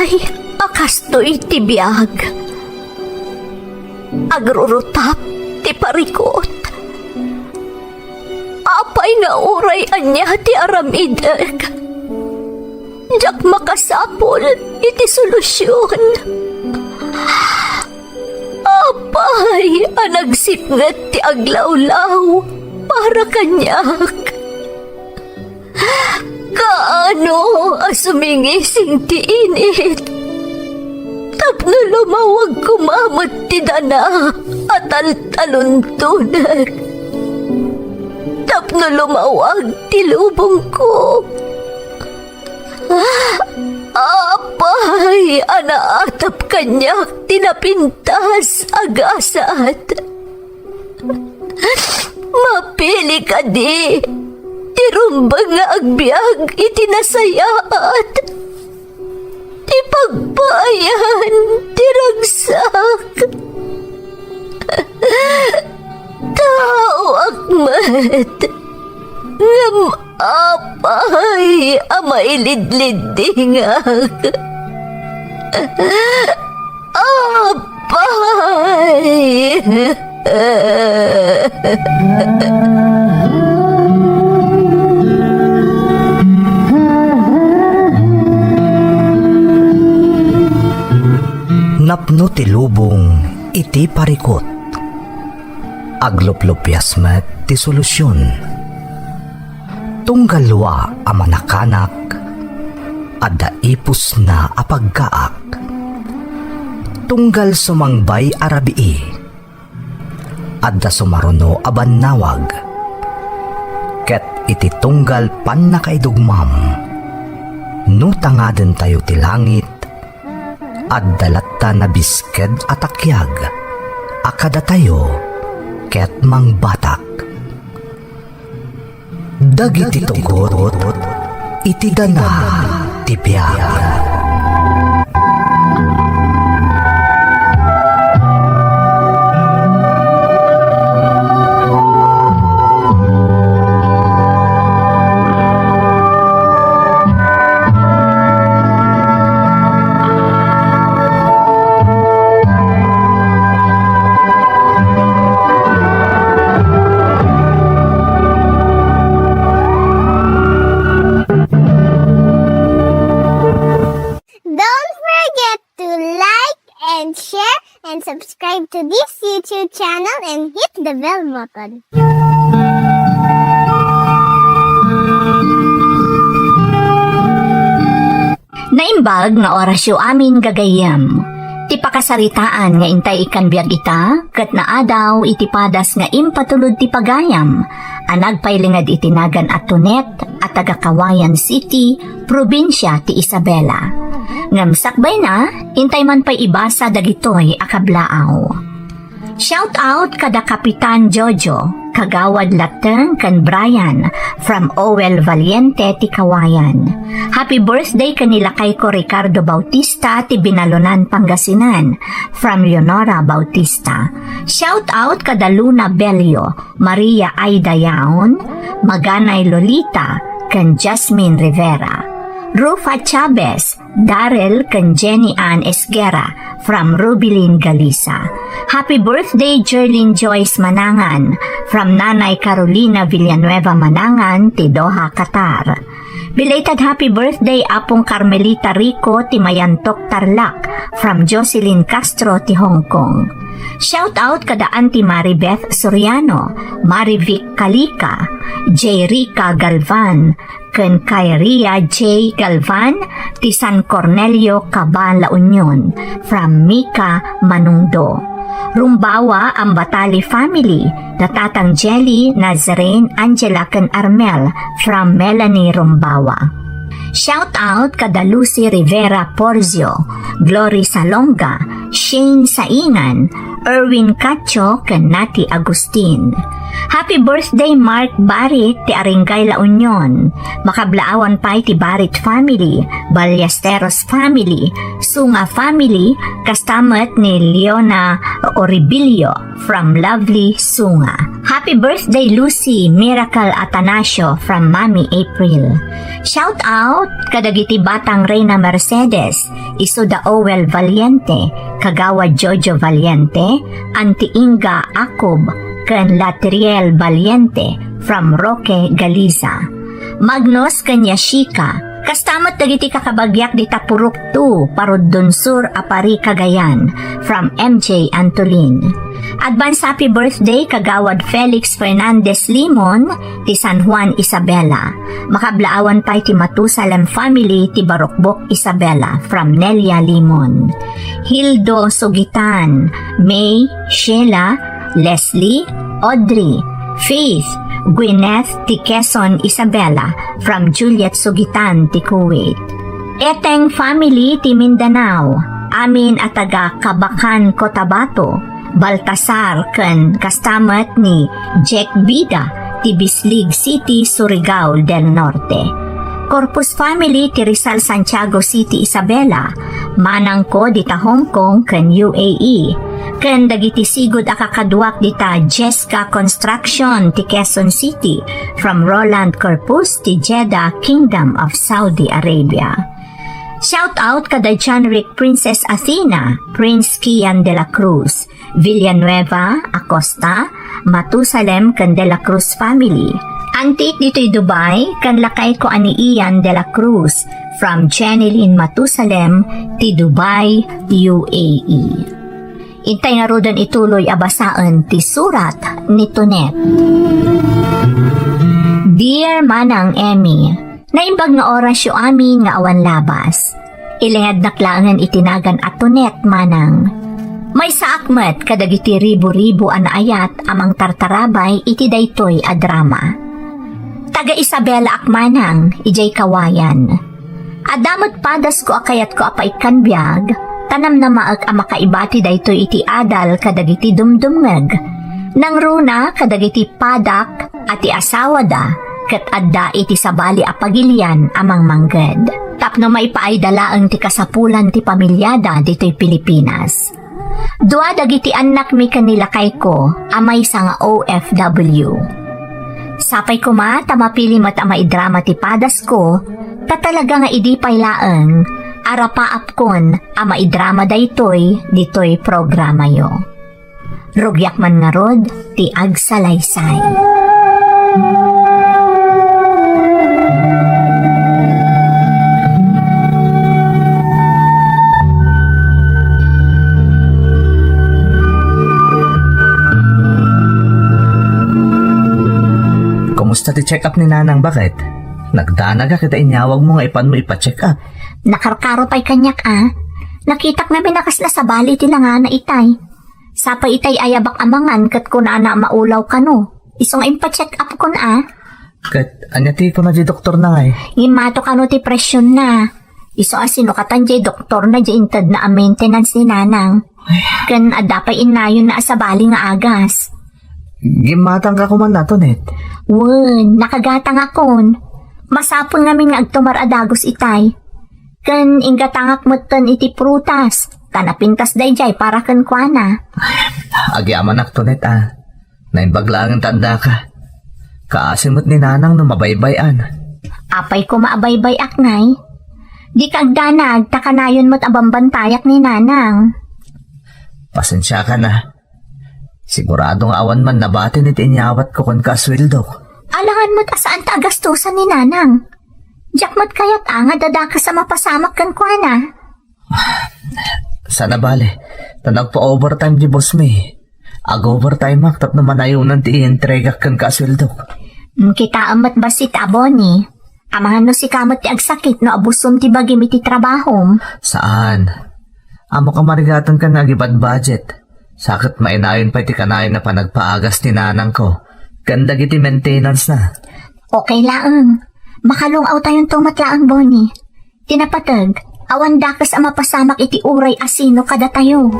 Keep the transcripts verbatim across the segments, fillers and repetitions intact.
Ay, a kastoy ti biag. Agrurutap ti parikut. Apay nga uray ania ti aramidek, diak makasapul iti solusion. Apay a nagsipnget ti aglawlaw para kaniak. Kaano a sumingising ti init tapno lumawag koma met ti dana a taltaluntonek, tapno lumawag ti lubongko. Apay a naatap kaniak ti napintas a gasat. Mapili kadi ti rumbeng nga agbiag iti nasayaat, ti pagpaayan ti ragsak. Taoak met, ngem apay a mailidliddingak. Apay! Napno ti lubong iti parikut. Agluplupias met ti solusion. Tunggal lua a manakanak, adda ipusna a paggaak. Tunggal sumangbay a rabii, adda sumaruno a bannawag. Ket iti tunggal pannakaidugmam, no tangadentayo ti langit, adda latta nabisked a takiag a kadatayo ket mangbatak. Dagiti tugot iti dana ti biag. Don't forget to like and share and subscribe to this YouTube channel and hit the bell button. Naimbag nga orasyo amin gagayyem. Ti pakasaritaan nga intay ikkan biag ita, ket naadaw iti padas nga impatulod ti pagayam, a nagpailinged iti nagan a Tonet a taga Cauayan City, probinsia ti Isabela. Ngem sakbayna, intay man pay ibasa dagitoy a kablaaw. Shout out kada Kapitan Jojo, Kagawad Lateng ken Brian from Owel Valiente ti Cauayan. Happy birthday ken ni lakayko Ricardo Bautista ti Binalonan, Pangasinan from Leonora Bautista. Shout out kada Luna Bello, Maria Aida Yaon, Maganay Lolita, ken Jasmine Rivera. Rufa Chavez, Darrell ken Jenny Ann Esguerra from Rubilin, Galisa. Happy birthday, Jerlyn Joyce Manangan from Nanay Carolina Villanueva Manangan ti Doha, Qatar. Belated happy birthday, Apong Carmelita Rico ti Mayantok, Tarlac from Jocelyn Castro ti Hong Kong. Shout out kada Auntie Maribeth Soriano, Marivic Calica, J Rica Galvan, ken Kyria J Galvan ti San Cornelio, Caba, La Union, from Mika Manungdo. Rumbawa Ambatali family, da Tatang Jelly, Nazarene, Angela, ken Armel, from Melanie Rumbawa. Shout out kada Lucy Rivera Porzio, Glory Salonga, Shane Saingan, Erwin Cacho, ken Nati Agustin. Happy birthday, Mark Barit ti Aringay, La Union. Makablaawan pay ti Barit family, Ballesteros family, Sunga family, kasta met ni Leona Oribilio from Lovely, Sunga. Happy birthday, Lucy Miracle Atanasio from Mami April. Shout out kadagiti batang Reyna Mercedes, isu da Owel Valiente, kagawad Jojo Valiente, Auntie Inga Akob, ken Latriel Valiente from Roque, Galiza. Magnus ken Yashika, kasta met dagiti kakabagiak dita Purok two, Parudon Sur a Pari, Cagayan, from M J Antolin. Advance happy birthday, Kagawad Felix Fernandez Limon, ti San Juan, Isabela. Makablaawan pay ti Matusalem family ti Barukbok, Isabela, from Nelia Limon. Hildo Sugitan, May, Sheila, Leslie, Audrey, Faith, Gwyneth ti Quezon, Isabela, from Juliet Sugitan ti Kuwait. Eteng family ti Mindanao, amin a taga Kabacan, Cotabato, Baltasar ken kasta met ni Jack Bida ti Bislig City, Surigao del Norte. Corpus family ti Rizal, Santiago City, Isabela, manangko dita Hong Kong ken U A E, ken dagiti sigud a kakaduak dita Jesca Construction ti Quezon City, from Roland Corpus ti Jeddah, Kingdom of Saudi Arabia. Shout out kada John Rick, Princess Athena, Prince Kian de la Cruz, Villanueva, Acosta, Matusalem ken de la Cruz family. Antik ditoy Dubai, ken lakayko a ni Ian de la Cruz, from Jenny Lynn Matusalem, ti Dubai, U A E. Intay ngaruden ituloy a basaen ti surat ni Tonet. Dear Manang Emmy, naimbag nga orasyo amin nga awan labas. Ilingednak laengen iti nagan a Tonet, Manang. Maysaak met kadagiti ribu-ribu a naayat a mangtartarabay iti daytoy a drama. Taga Isabela ak, Manang, idiay Kawayan. Adda met padasko a kayatko a paikkan biag, ta namnamaek a makaibati daytoy iti adal kadagiti dumdumngeg. Nangruna kadagiti padak a ti asawada ket adda iti sabali a pagilian a mangmangged. Tapno maipaayda laeng ti kasapulan ti pamiliada ditoy Pilipinas. Dua dagiti annakmi ken ni lakayko a maysa nga O F W. Sapay koma ta mapili met a maidrama ti padasko, ta talaga nga idi pay laeng, arapaapkon a maidrama daytoy ditoy programayo. Rugiak man ngarud ti agsalaysay. Kumusta ti check-up ni Nanang, baket? Nagdanag a kita inyawagmo nga ipanmo ipa-check-up. Nakarkaro pay kaniak a. Nakitak ngamin a kasla sabali ti nangana itay. Sapay itay ayabak a mangan ket kunana a maulaw kano. Isu nga impa-check-up kon a. Ket ania ti kuna ti doktor na ngay? Ngimmato kano ti presyon na. Isu a sinukatan diay doktor na diay intedna a maintenance ni Nanang. Ken adda pay innayon na a sabali nga agas. Gimmatang ka kuman na, Tonet? Wen, nakagatangakon. Masapul ngamin nga agtumar a dagus itay. Ken inggatangak metten iti prutas, ta napintas daydiay para kenkuana. Agyamanak, Tonet, a. Naimbag laengen ta addaka. Kaasi met ni Nanang no mabaybay-an. Apay koma a baybay-ak, Nay? Dika agdanag, ta kanayon met a bambantayak ni Nanang. Pasensiakan a. Sigurado nga awan man nabatin iti inyawatko kenka a sueldok. Alangan met a saan ta agastosan ni Nanang. Diak met kayat a nga dadakas a mapasamak kenkuana. Saan a bale, ta nagpa-overtime ti boss mi. Ag-overtime ak tapno manayonan ti ientregak kenka a sueldok. Mm, kitaem met bassit a, Bonnie. Amangan no sika met ti agsakit no abusom ti bagim iti trabahom. Saan? Ammok a marigatenka nga agibadbudget. Sa ket mainayon pay ti kanayon a panagpaagas ni nanangko ken dagiti maintenance na. Okay laeng. Makalung-awtayonto met laeng, Bonnie. Ti napateg, awan dakes a mapasamak iti uray a sino kadatayo.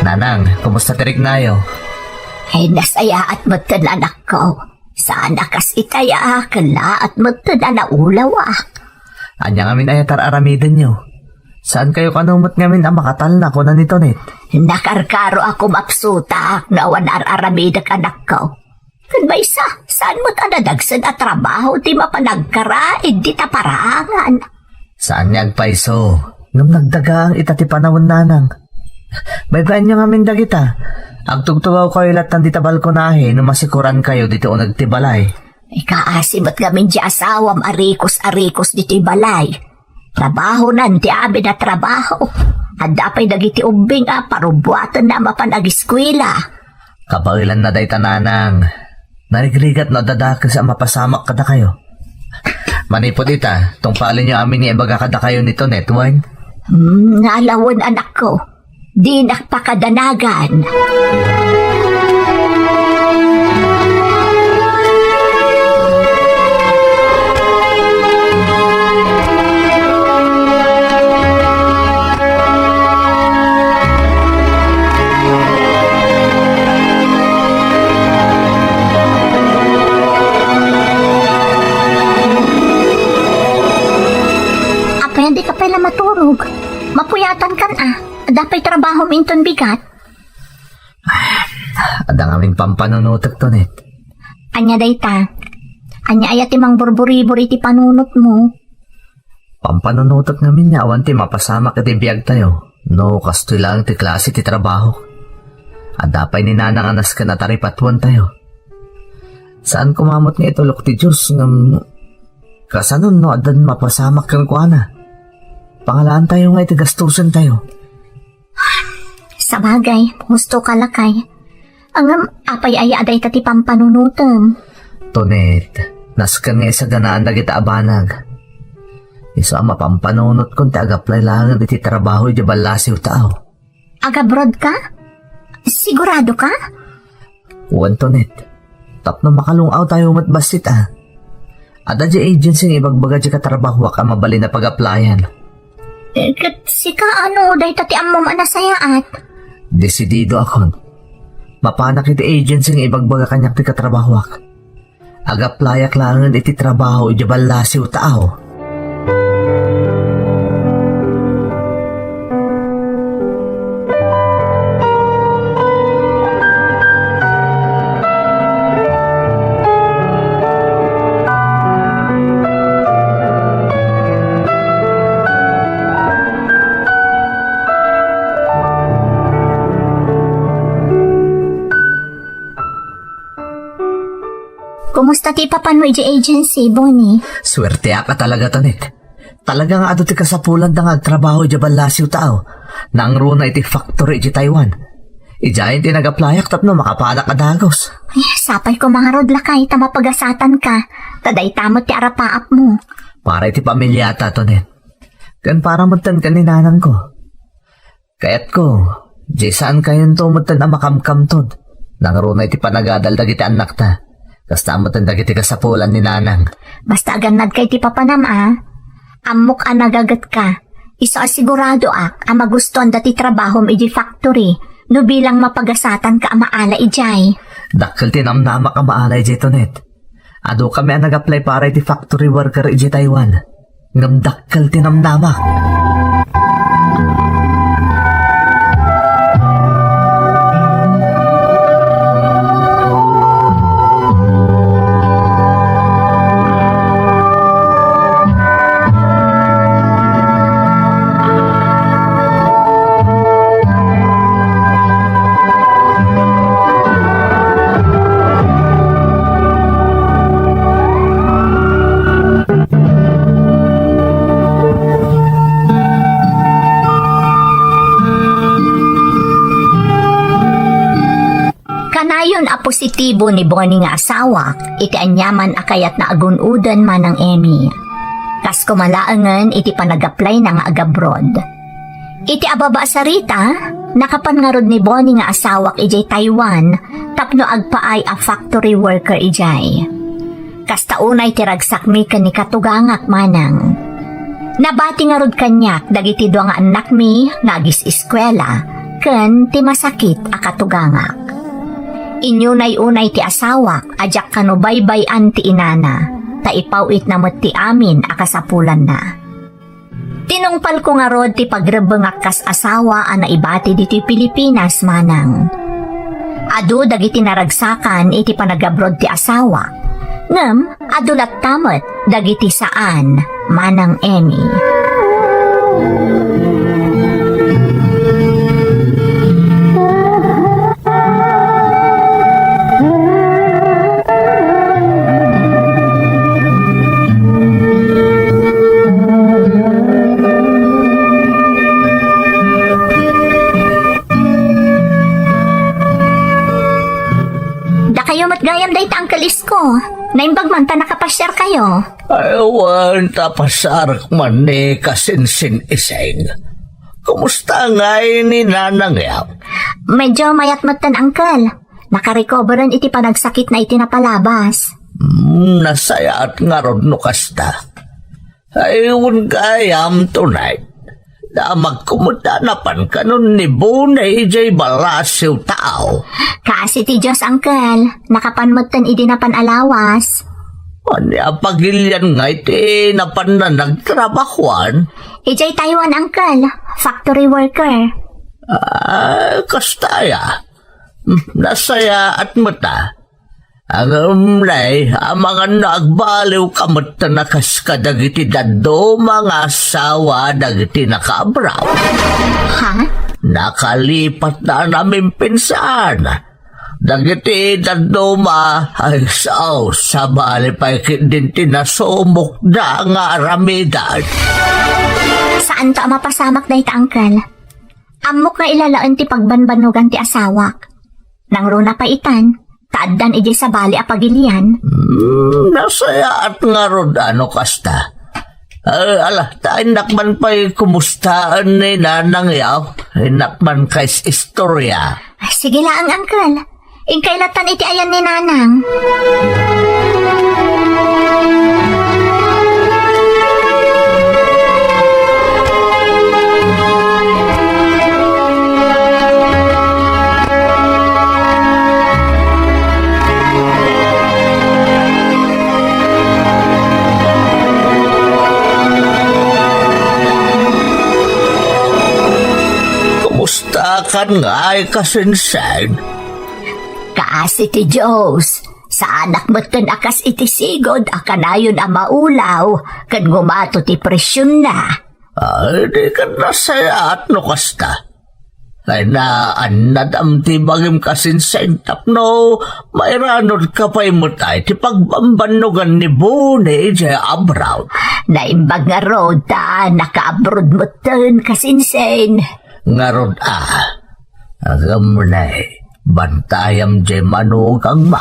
Nanang, Kumusta ti riknayo? Ay, nasayaat metten, anakko. Saan a kas itay a kellaat metten a naulawak. Ania ngamin aya ti ar-aramidenyo? Saankayo kano met ngamin a makatalna, kuna ni Tonet. Nakarkaro a kumapsutak no awan ar-aramidek, anakko. Ken maysa, saan met a nadagsen a trabaho ti mapan agkaraid dita paraangan. Saan nga agpayso, ngem nagdagaang ita ti panawen, nanang. Baybay-anyo ngamin dagita. Agtugtugawkayo lattan dita balkonahe no masikorankayo ditoy uneg ti balay. Ikaasi met ngamin ti asawam a rikos a rikos ditoy balay. Trabahonan ti amin a trabaho. Adda pay dagiti ubbing a parubbuatenna a mapan agiskuela. Kabaelanna dayta, nanang. Narigrigat no adda dakes a mapasamak kadakayo. Manipud ita, tungpalenyo amin nga ibaga kadakayo ni Tonet, wen? Hmm, ngalawen, anakko. Dinak pakadanagan. Apay, di ka pay la maturog? Mapuyatankan a. Adda pay trabahom inton bigat? Adda ngamin pampanunotek, Tonet. Ania dayta? Ania aya ti mangburburibur iti panunotmo? Pampanunotek ngamin nga awan ti mapasamak iti biagtayo no kastoy laeng ti klase ti trabaho. Adda pay ni nanang a nasken a taripatuentayo. Saan koma met nga itulok ti Dios ngem kasano no addan mapasamak kenkuana? Pangalaantayo nga iti gastosentayo. Sabagay, husto ka, lakay. Ngem apay aya a dayta ti pampanunotem? Tonet, nasken nga isaganaan dagita a banag. Isu a mapampanunotkon ti agaplay laeng iti trabaho idiay ballasiw ta aw. Agabroad ka? Sigurado ka? Wen, Tonet. Tapno makalung-awtayo met bassit a. Adda diay agency nga ibagbaga diay katrabahoak a mabalin a pag-applyan. Eh, ket sika, ano, dayta ti ammom a nasayaat? Desididoakon. Mapanak iti agency nga ibagbaga kaniak ti katrabahoak. Agaplayak laengen iti trabaho idiay ballasiw ta aw. Kumusta ti papanmo idiay agency, Bonnie? Suerteak a talaga, Tonet. Talaga nga adu ti kasapulanda nga agtrabaho idiay ballasiw ta aw. Nangruna iti factory idiay Taiwan. Idiayen ti nag-applyak tapno makapanak a dagus. Ay, sapay koma ngarud, lakay, ta mapagasatanka. Ta dayta met ti arapaapmo. Para iti pamilyata, Tonet. Ken para metten ken ni nanangko. Kayatko, diay saankayonto metten a makamkamtod. Nangruna iti panagadal dagiti annakta. Kasta metten dagiti kasapulan ni nanang. Basta agannadka iti papanam a, ammok a nagagetka. Isu a siguradoak a magustuanda ti trabahom idiay factory no bilang mapagasatanka a maala idiay. Dakkel ti namnamak a maala idiay, Tonet. Adu kami a nag-apply para iti factory worker idiay Taiwan. Ngem dakkel ti namnamak. Kanayon a positibo ni Bonnie nga asawak iti aniaman a kayatna a gun-oden manang Emmy. Kas koma laengen iti panag-apply na nga agabroad. Iti ababa a sarita, nakapan ngarud ni Bonnie nga asawak idiay Taiwan tapno agpaay a factory worker idiay. Kasta unay ti ragsakmi ken ni katugangak manang. Nabati ngarud kaniak dagiti dua nga annakmi nga agis-eskuela, ken ti masakit a katugangak. Inyunay-unay ti asawak a diak kano baybay-an ti inana, ta ipaw-itna met ti amin a kasapulanna. Tinungpalko ngarud ti pagrebbengak kas asawa a naibati ditoy Pilipinas, manang. Adu dagiti naragsakan iti panagabroad ti asawak, ngem adu latta met dagiti saan, Manang Emmy. Dakayo met gayam dayta, Uncle Isko. Naimbag man ta nakapasiarkayo. Ay, wen ta pasiarek man ni Kasinsin Iseng. Kumusta ngay ni Nanang ya? Medyo mayat metten, Uncle. Nakarecoveran iti panagsakitna iti napalabas. Hmm, nasayaat ngarud no kasta. Ay, wen gayam tonight. Damagko met a napan kanon ni Bone idiay balasiw tao. Kaasi ti Dios, Uncle. Nakapan metten idi napan a lawas. Ania pagilian ngay ti napanna nagtrabahuan? Idiay Taiwan, Uncle. Factory worker. Ah, kasta aya. Hmm, nasayaat met a. Ngem nay, amangan no agbaliwka metten a kas kadagiti dadduma nga asawa dagiti nakaabroad. Ha? Nakalipatna a namimpinsan. Dagiti dadduma, ay sao, sabali pay ketdin ti nasumokda nga aramiden. Saanto a mapasamak dayta, Uncle. Ammok nga ilalaen ti pagbanbannogan ti asawak. Nangruna pay itan, ta addan idiay sabali a pagilian. Hmm, nasayaat ngarud a no kasta. Ay, ala, ta innak man pay kumustaen ni Nanang ya, innak man kais-istoria. Sige laeng, Uncle. Inkay latan iti ayan ni Nanang. Kumusta kan ngay, Kasinsin? Kaasi ti Dios, saanak metten a kas iti sigud a kanayon a maulaw ken ngumato ti presionna. Ay, di ket nasayaat no kasta. Ay, naannadam ti bagim, Kasinsin, tapno mairanodka pay met ay ti pagbambannogan ni Bone idiay abroad. Naimbag ngarud ta nakaabroad metten, Kasinsin. Ngarud a, agam ne, bantayam diay manugangmo.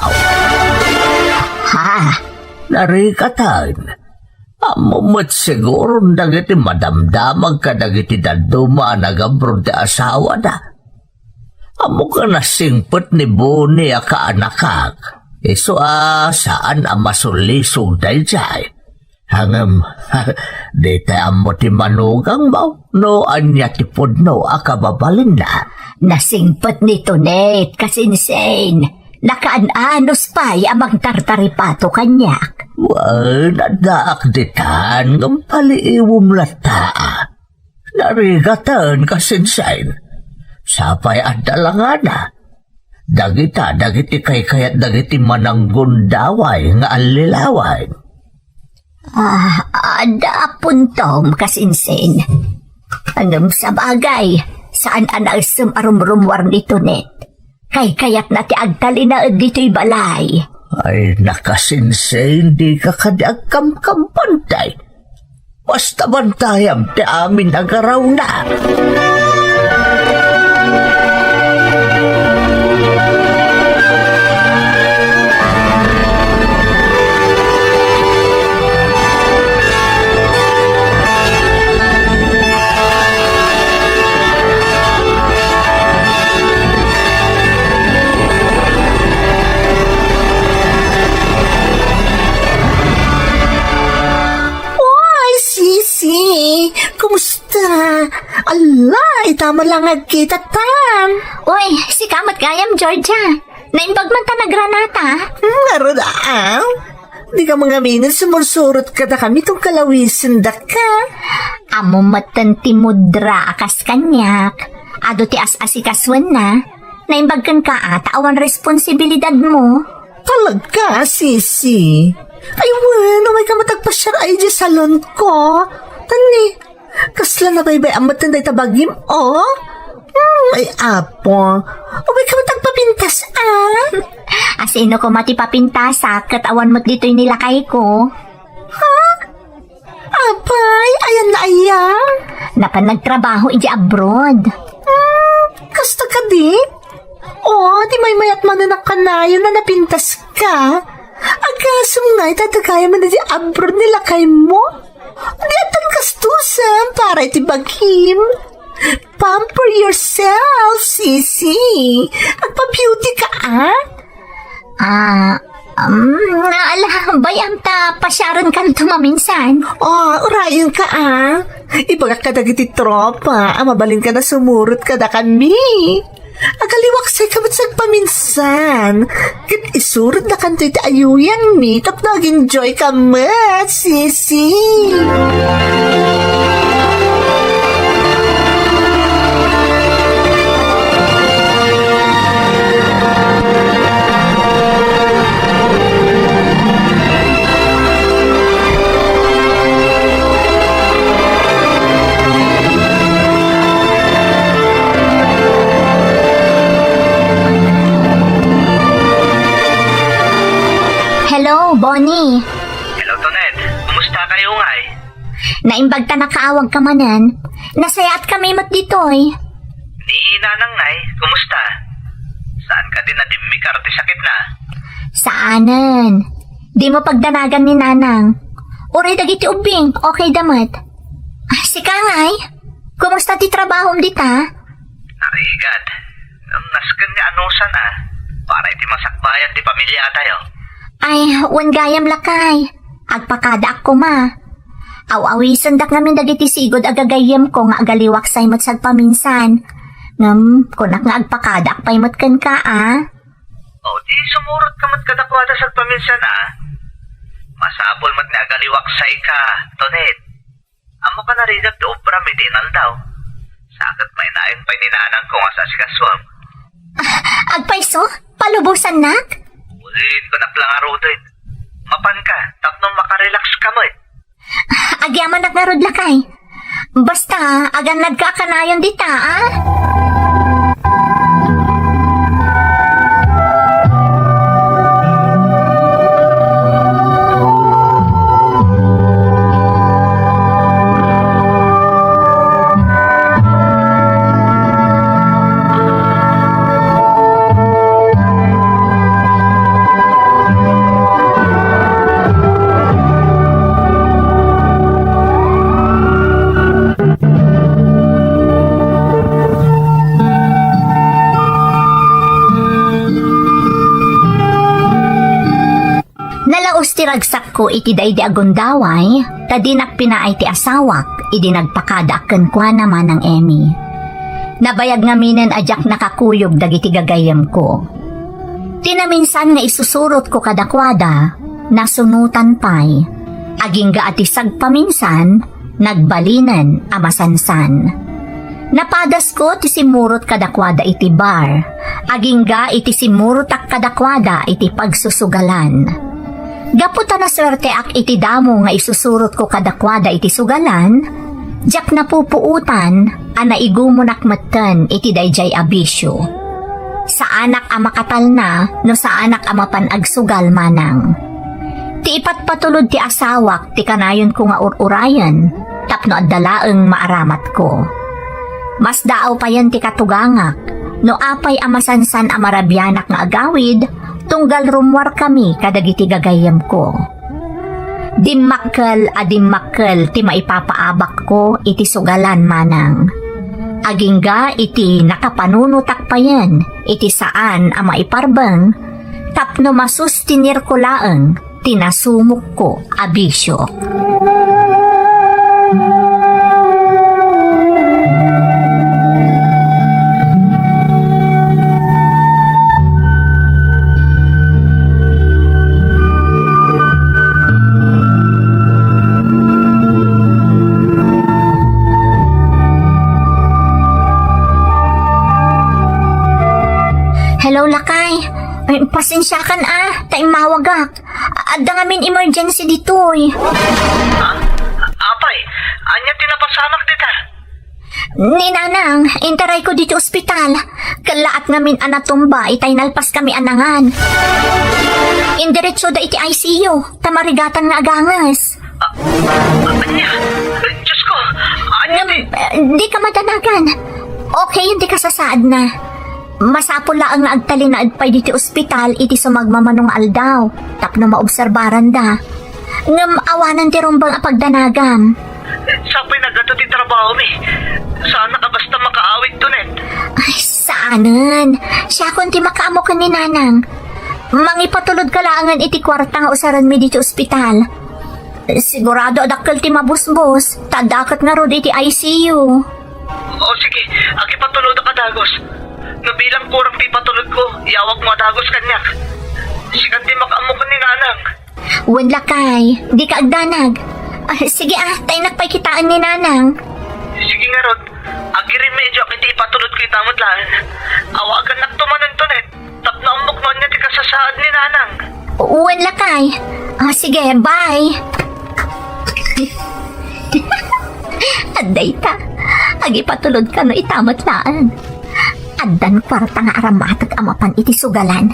Ha? Narikatan. Ammom met siguron dagiti madamdamag kadagiti dadduma a nagabroad ti asawada. Ammok a nasingpet ni Bone a kaanakak. Isu a saan a masulisog daydiay. Ngem, ditay ammo ti manugangmo no ania ti pudno a kababalinna. Nasingpet ni Tonet, Kasinsin. Nakaan-anos pay a mangtartaripato kaniak. Wen, addaak ditan, ngem paliiwem latta. Narigaten, Kasinsin. Sapay adda langana. Dagita, dagiti kaykayat dagiti mananggundaway nga allilawan. Ah, adda a puntom, Kasinsin. Ngem sabagay, saan a naessem a rumrummuar ni Tonet. Kaykayatna ti agtalinaed ditoy balay. Ay, Kasinsin, dika kadi agkamkampanti. Basta bantayam ti amin a garawna. Oy, Sisi! Kumusta? Alay, Tama lang agkita tan. Uy, sika met gayam, Georgia. Naimbag man ta nagranata. Hmm, ngarud, ah? Di ka mangamin, sumursurot kadakami tunggal awisen daka. Ammo metten ti mudra a kas kaniak. Adu ti as-asikasuenna. Naimbag kenka a ta awan responsibilidadmo. Talaga, Sisi? Ay, wen, umay ka met agpasiar idiay salon ko. Tani, kasla nabaybay-am met dayta bagim, o? Hmm, ay, apo. Umay ka met agpapintas, a? Asino koma ti papintasak ket awan met ditoy ni lakayko? Ha? Apay, ayan na aya? Napan nagtrabaho idiay abroad. Hmm, kasta kadi? O, di maymayat manen a kanayon a napintaska. Agasem ngay ta dagayamen idiay abroad ni lakaymo? Di addan gastusen para iti bagim. Pamper yourself, Sisi. Agpa-beauty ka, a? Ah, um, ala, bay-am ta pasiarenkanto maminsan. O, urayenka, a. Ibagak kadagiti tropa a mabalinka a sumurot kadakami. Agaliwaksayka met sagpaminsan. Ket isurotdakanto iti ayuyangmi tapno ag-enjoyka met, Sisi. Hello, Bonnie. Hello, Tonet. Kumusta kayo ngay? Naimbag ta nakaawagka manen. Nasayaatkami met ditoy. Ni Nanang ngay, kumusta? Saan ka din nadimmikar ti sakitna? Saanen. Dimo pagdanagan ni Nanang. Uray dagiti ubbing, okay da met. Ah, sika ngay? Kumusta ti trabahom dita? Narigat. Ngem nasken nga anusan a. Para iti masakbayan ti pamiliatayo. Ay, wen gayam lakay. Agpakadaak koma. Aw-awisendak ngamin dagiti sigud a gagayyemko nga agaliwaksay met sagpaminsan. Ngem, kunak nga agpakadaak pay met kenka, a? O, di sumurot ka met kadakuada sagpaminsan, a? Masapul met nga agaliwaksayka, Tonet. Ammok a narigat ti obram iti inaldaw. Sa ket mainayon pay ni nanangko nga saasikasuem. Agpayso? Palubosannak? Wen, kunak la ngaruden. Mapanka, tapno makarelax ka met. Agyamanak ngarud, lakay. Basta, agannadka a kanayon dita, a? Nalaus ti ragsakko iti daydi a gundaway, ta dinak pinaay ti asawak idi nagpakadaak kenkuana, Manang Emmy. Nabayag ngaminen a diak nakakuyog dagiti gagayyemko. Ti naminsan nga isusurotko kadakuada, nasunotan pay. Agingga a ti sagpaminsan, nagbalinen a masansan. Napadasko ti simmurot kadakuada iti bar, agingga iti simmurotak kadakuada iti pagsusugalan. Gapu ta nasuerteak iti damo nga isusurotko kadakuada iti sugalan, diak napupuotan a naigumonak metten iti daydiay a bisio. Saanak a makatalna no saanak a mapan agsugal, Manang. Ti ipatpatulod ti asawak ti kanayonko nga ur-urayen tapno adda laeng maaramatko. Masdaaw payen ti katugangak no apay a masansan a marabianak nga agawid tunggal rummuarkami kadagiti gagayyemko. Dimmakkel a dimmakkel ti maipapaabakko iti sugalan, Manang. Agingga iti nakapanunotak payen iti saan a maiparbeng tapno masustinirko laeng ti nasumokko a bisio. Hello, lakay. Ay, pasensiakan a, ta immawagak. Adda ngamin emergency ditoy. Ha? Apay, ania ti napasamak dita? Ni Nanang, intarayko ditoy ospital. Kallaat ngamin a natumba itay nalpaskami a nangan. Indiretsoda iti I C U, ta marigatan nga aganges. Ah, ania? Diyos ko, ania ti? Eh, dika madanagan. Okay ti kasasaadna. Masapul laeng nga agtalinaed pay ditoy ospital iti sumagmamano nga aldaw tapno maobserbaranda. Ngem awanen ti rumbeng a pagdanagam. Sapay naggato ti trabahomi. Saanak a basta makaawidto, Net. Ay, saanen. Siakon ti makaammo ken ni Nanang. Mangipatulodka laengen iti kuarta nga usarenmi ditoy ospital. Sigurado a dakkel ti mabusbos, ta adda ket ngarud iti I C U. O sige, agipatulodka dagus. No bilang kurang ti ipatulodko, iyawagmo a dagus kaniak. Sikan ti makaammo ken ni Nanang. Wen, lakay, dika agdanag. Ah, sige a, ta innak pay kitaen ni Nanang. Sige ngarud, agiremedioak iti ipatulodko ita met laeng. Awagannakto manen, Net, tapno ammok no ania ti kasasaad ni Nanang. Wen, lakay. Ah, sige, bye. Adda ita, agipatulod kano ita met laeng. Addan kuarta nga aramatek a mapan iti sugalan.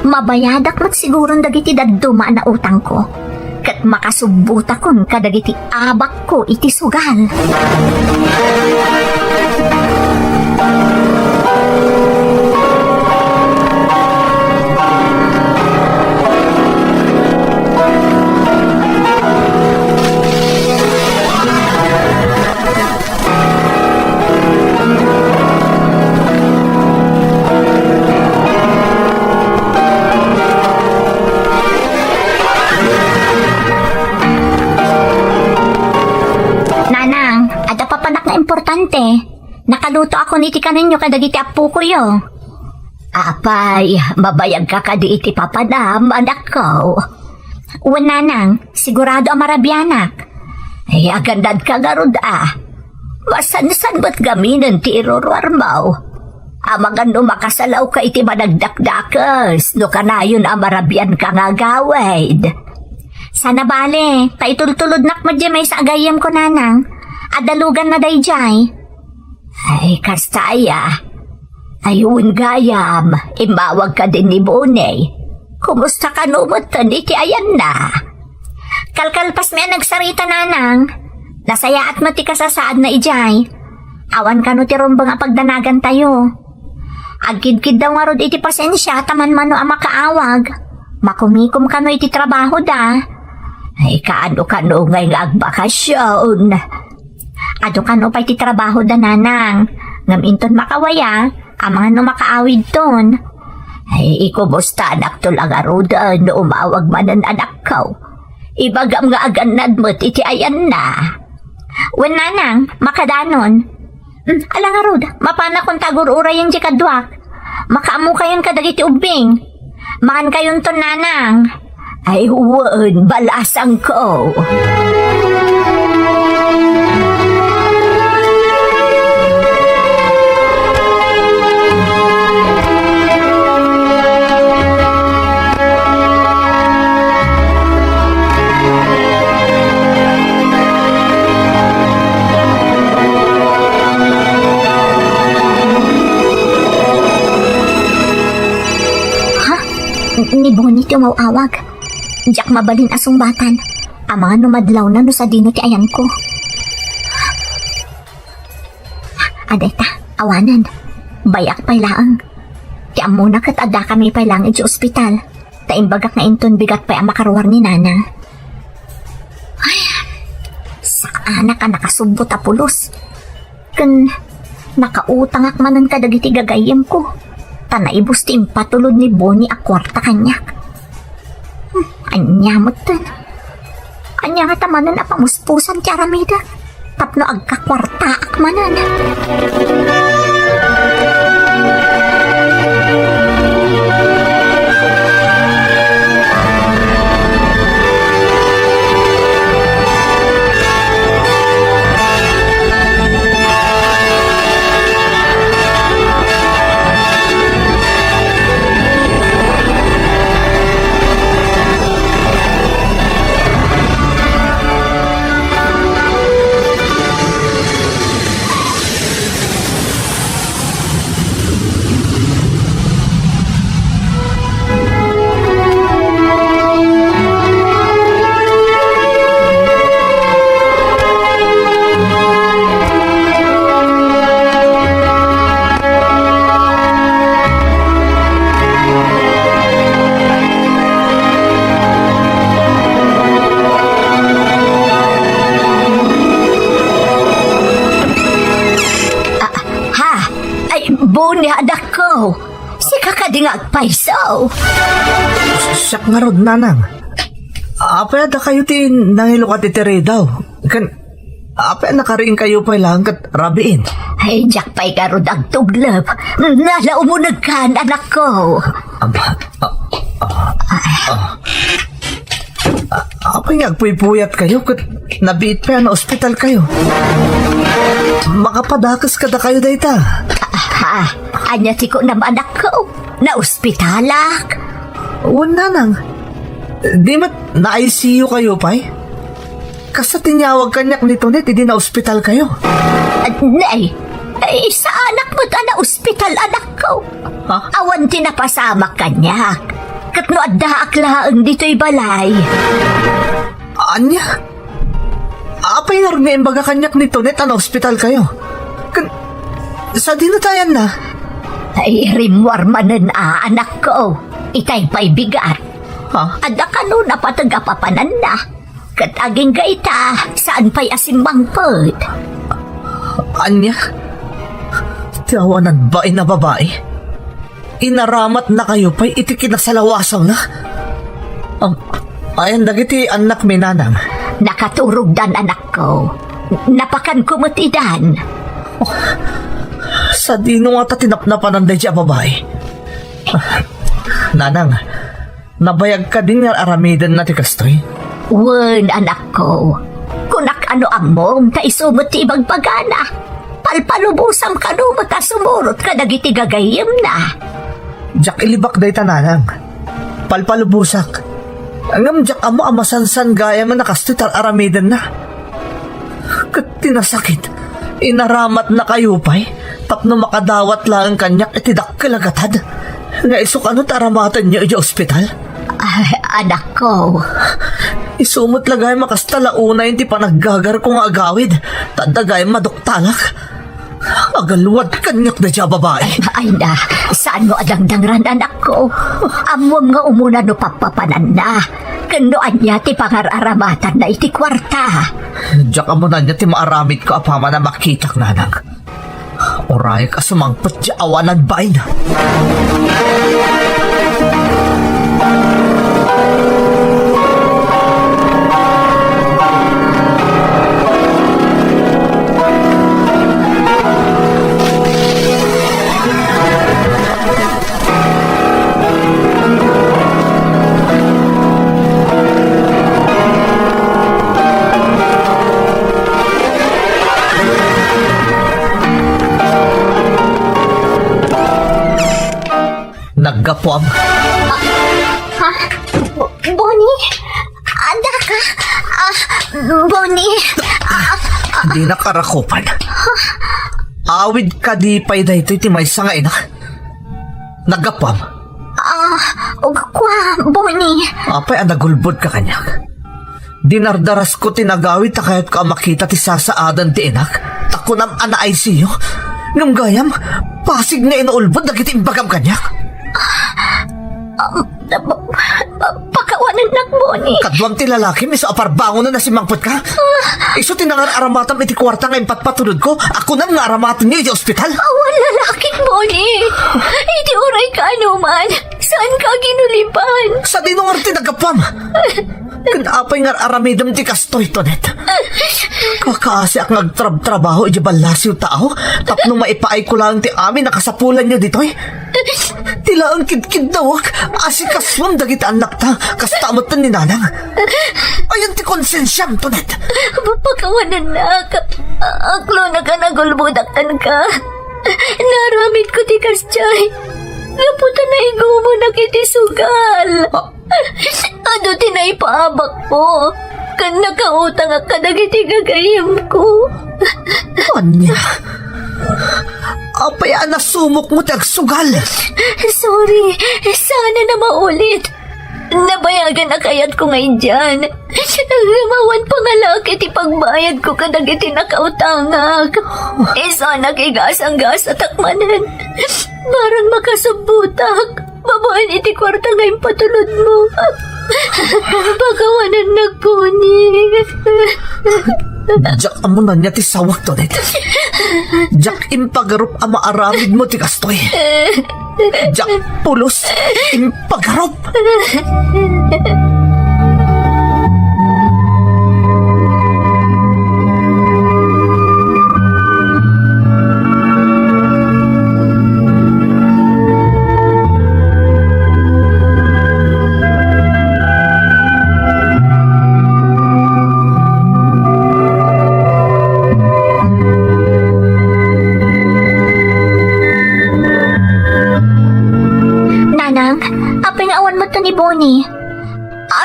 Mabayadak met siguron dagiti dadduma a nautangko, ket makasubbotakon kadagiti abakko iti sugal. Nanang, adda papanak nga importante. Nakalutoakon iti kanenyo kadagiti appokoyo. Apay, mabayagka kadi iti papanam, anakko? Wen, Nanang, sigurado a marabianak. Ay, agannadka ngarud a. Masansan met ngaminen ti iruruarmo. Amangan no makasalawka iti managdakdakes, no kanayon a marabianka nga agawid. Saan a bale, ta itultulodnak met diay maysa a gayyemko, Nanang. Adaluganna daydiay. Ay, kasta aya. Ay, wen gayam, immawag kadin ni Bonnie. Kumusta kano metten iti ayanna? Kalkalpasmi a nagsarita, Nanang. Nasayaat met ti kasasaadna idiay. Awan kano ti rumbeng a pagdanagantayo. Agkidkiddaw ngarud iti pasensia ta manmano a makaawag. Makumikom kano iti trabahoda. Ay, kaano kano ngay nga agbakasyon? Adu kano pay ti trabahoda, Nanang. Ngem inton makawaya, amangan no makaawidton. Ay, ikumustanakto la ngaruden no umawag manen, anakko. Ibagam nga agannad met iti ayanna. Wen, Nanang, makadanon. Hmm, ala ngarud, mapanakon ta agur-urayen diay kaduak. Makaammokayon kadagiti ubbing. Mangankayonton, Nanang. Ay, wen, balasangko. Ha? Ni Bonnie ti umaw-awag. Diak mabalin a sungbatan. Amangan no madlawna no sadino ti ayanko. Adayta, awanen. Bayak pay laeng. Ti ammona ket addakami pay laeng idiay ospital. Ta imbagak nga inton bigat pay a makaruar ni Nanang. Ay, saanak a nakasubbot a pulos. Ken nakautangak manen kadagiti gagayyemko. Ta naibus ti impatulod ni Bonnie a kuarta kaniak. Hmm, ania metten? Ania ngata manen a pamuspusan ti aramidek tapno agkakuartaak manen? Ania, anakko? Sika kadi nga agpayso? Siak ngarud, nanang. Apay a dakayo ti nangilukat iti ridaw? Ken, apay a nakariingkayo pay laeng ket rabiin? Ay, diak pay ngarud agtublep. Nala umunegkan, anakko. Aba, ah, ah, ah. Ah, apay nga agpuypuyatkayo ket nabiit pay a naospitalkayo? Makapadakes kadakayo dayta. Ah, ania ti kunam, anakko? Naospitalak? Wen, nanang. Di met na-I C U kayo pay? Kasta ti inyawag kaniak ni Tonet idi naospitalkayo. Ah, nay, ay, saanak met a naospital, anakko. Ha? Awan ti napasamak kaniak. Ket no addaak laeng ditoy balay. Ania? Apay ngarud nga imbaga kaniak ni Tonet a naospitalkayo? Ken, sadino ta ayanna? Ay, rimmuar manen a, anakko. Itay pay bigat. Ha? Adda kano napateg a papananna. Ket agingga ita, saan pay a simmangpet. Ania? Ti awanan bain a babai? Inaramatnakayo pay iti kinasalawasawna? Am, ayan dagiti annakmi, nanang? Nakaturogdan, anakko. Napakanko met idan. Sadino ngata ti napnapanan daydi a babai? Nanang, nabayag kadi nga ar-aramidenna ti kastoy? Wen, anakko. Kunak a no ammom ta isu met ti ibagbagana. Palpalubosam kano met a sumurot kadagiti gagayyemna. Diak ilibak dayta, nanang. Palpalubosak. Ngem diak ammo a masansan gayam a kastoy ti ar-aramidenna. Ket ti nasakit, inaramatnakayo pay tapno makadawat laeng kaniak iti dakkel a gatad nga isu kano ti aramatenyo idiay ospital. Ay, anakko. Isu met la gayam a kasta la unay ti panaggagarko nga agawid, ta adda gayam maduktalak. Agalwad kaniak daydi a babai. Ay na, saanmo a dangdangran, anakko? Ammom nga umuna no pappapananna, ken no ania ti pangar-aramatanna iti kuarta. Diak ammo no ania ti maaramidko apaman a makitak, nanang. Urayek a sumangpet ti awanan bain. Naggapuam. Ah, ha? Bo-, Bonnie? Adda ka? Ah, Bonnie? Ah, ah. Dinak arakupan. Awid kadi pay daytoy ti maysa nga ina? Naggapuam. Ah, ugkua, Bonnie. Apay a nagulbodka kaniak? Dinardarasko ti nagawid ta kayatko a makita ti sasaadan ti inak, ta kunam a na-I C U. Ngem gayam, pasig nga inaulbod dagiti imbagam kaniak. Ah, pa-, pa-, pakawanennak, Bonnie. Kaduam ti lalakim isu a parbangonen a simmangpetka? Ah. Isu ti nangar-aramatam iti kuarta nga impatpatulodko a kunam nga aramatenyo iti ospital? Awan lalakik, Bonnie. Iti uray kaanoman, saanka a ginulipan. Sadino ngarud ti naggapuam? Ken apay nga ar-aramidem ti kastoy, Tonet? Kakaasiak nga agtrabtrabaho idiay ballasiw tao tapno maipaayko laeng ti amin a kasapulanyo ditoy. Ti laeng kidkiddawek, asikasuem dagiti annakta, kasta met ni nanang. Ayan ti konsensiam, Tonet. Pakawanennak. Aklonak a nagulbodak kenka. Naaramidko ti kasdiay gapu ta naigumonak iti sugal. Ah. Adu ti naipaabakko, ken nakautangak kadagiti gagayyemko. Ania? Apay a nasumokmo ti agsugal? Sorry, saan a maulit. Nabayagan a kayatko nga idian. Ngem awan pangalaak iti pagbayadko kadagiti nakautangak. Isuanak igasanggasatak manen. Barang makasubbotak babaen iti kuarta nga impatulodmo. Pakawanennak, Bonnie. Diak ammonan ania ti sawak, Tonet. Diak impagarup a maaramidmo ti kastoy. Diak pulos impagarup. Nanang, apay nga awan metten ni Bonnie?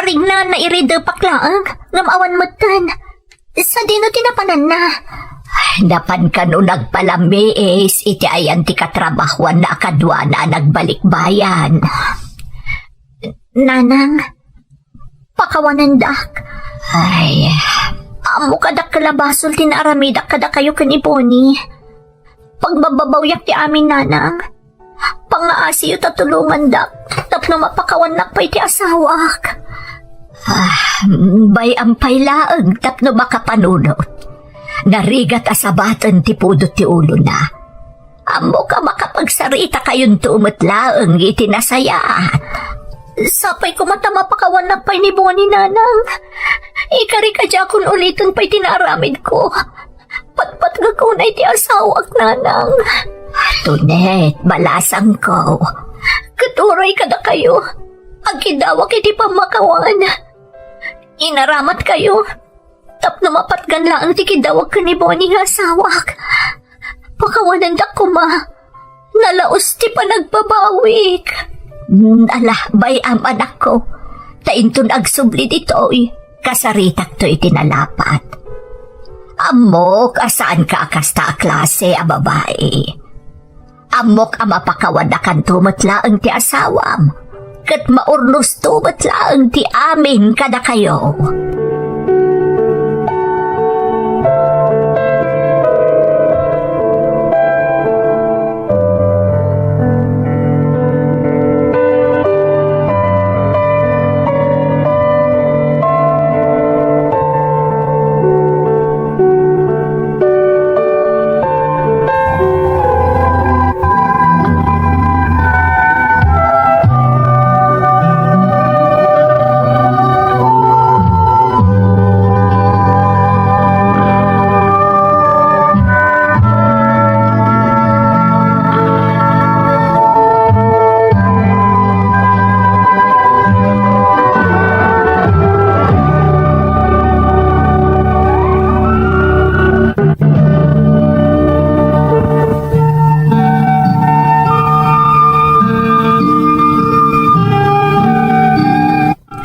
Arigna, nairidepak laeng, ngem awan metten. Sadino ti napananna? Napan kano nagpalamiis iti ayan ti katrabahoanna a kaduana a nagbalikbayan. Nanang, pakawanendak. Ay. Ammok a dakkel a basol ti naaramidak kadakayo ken ni Bonnie. Pagbababawiak ti amin, Nanang. Pangngaasiyo ta tulongandak tapno mapakawannak pay ti asawak. Ah, bay-am pay laeng tapno makapanunot. Narigat a sabaten ti pudot ti ulona. Ammok a makapagsaritakayon met laeng iti nasayaat. Sapay koma ta mapakawannak pay ni Bonnie, Nanang. Ikarik a diakon uliten pay ti naaramidko. Patpatgek unay ti asawak, Nanang. Tonet, balasangko. Ket uray kadakayo, agkidawak iti pammakawan. Inaramatkayo tapno mapatgan laeng ti kidawag ken ni Bonnie nga asawak. Pakawanendak koma. Nalaus ti panagbabawik. Mm, ala, bay-am, anakko. Ta inton agsubli ditoy, kasaritakto iti nalapat. Ammok a saanka a kasta a klase a babai. Ammok a mapakawannakanto met laeng ti asawam, ket maurnosto met laeng ti amin kadakayo.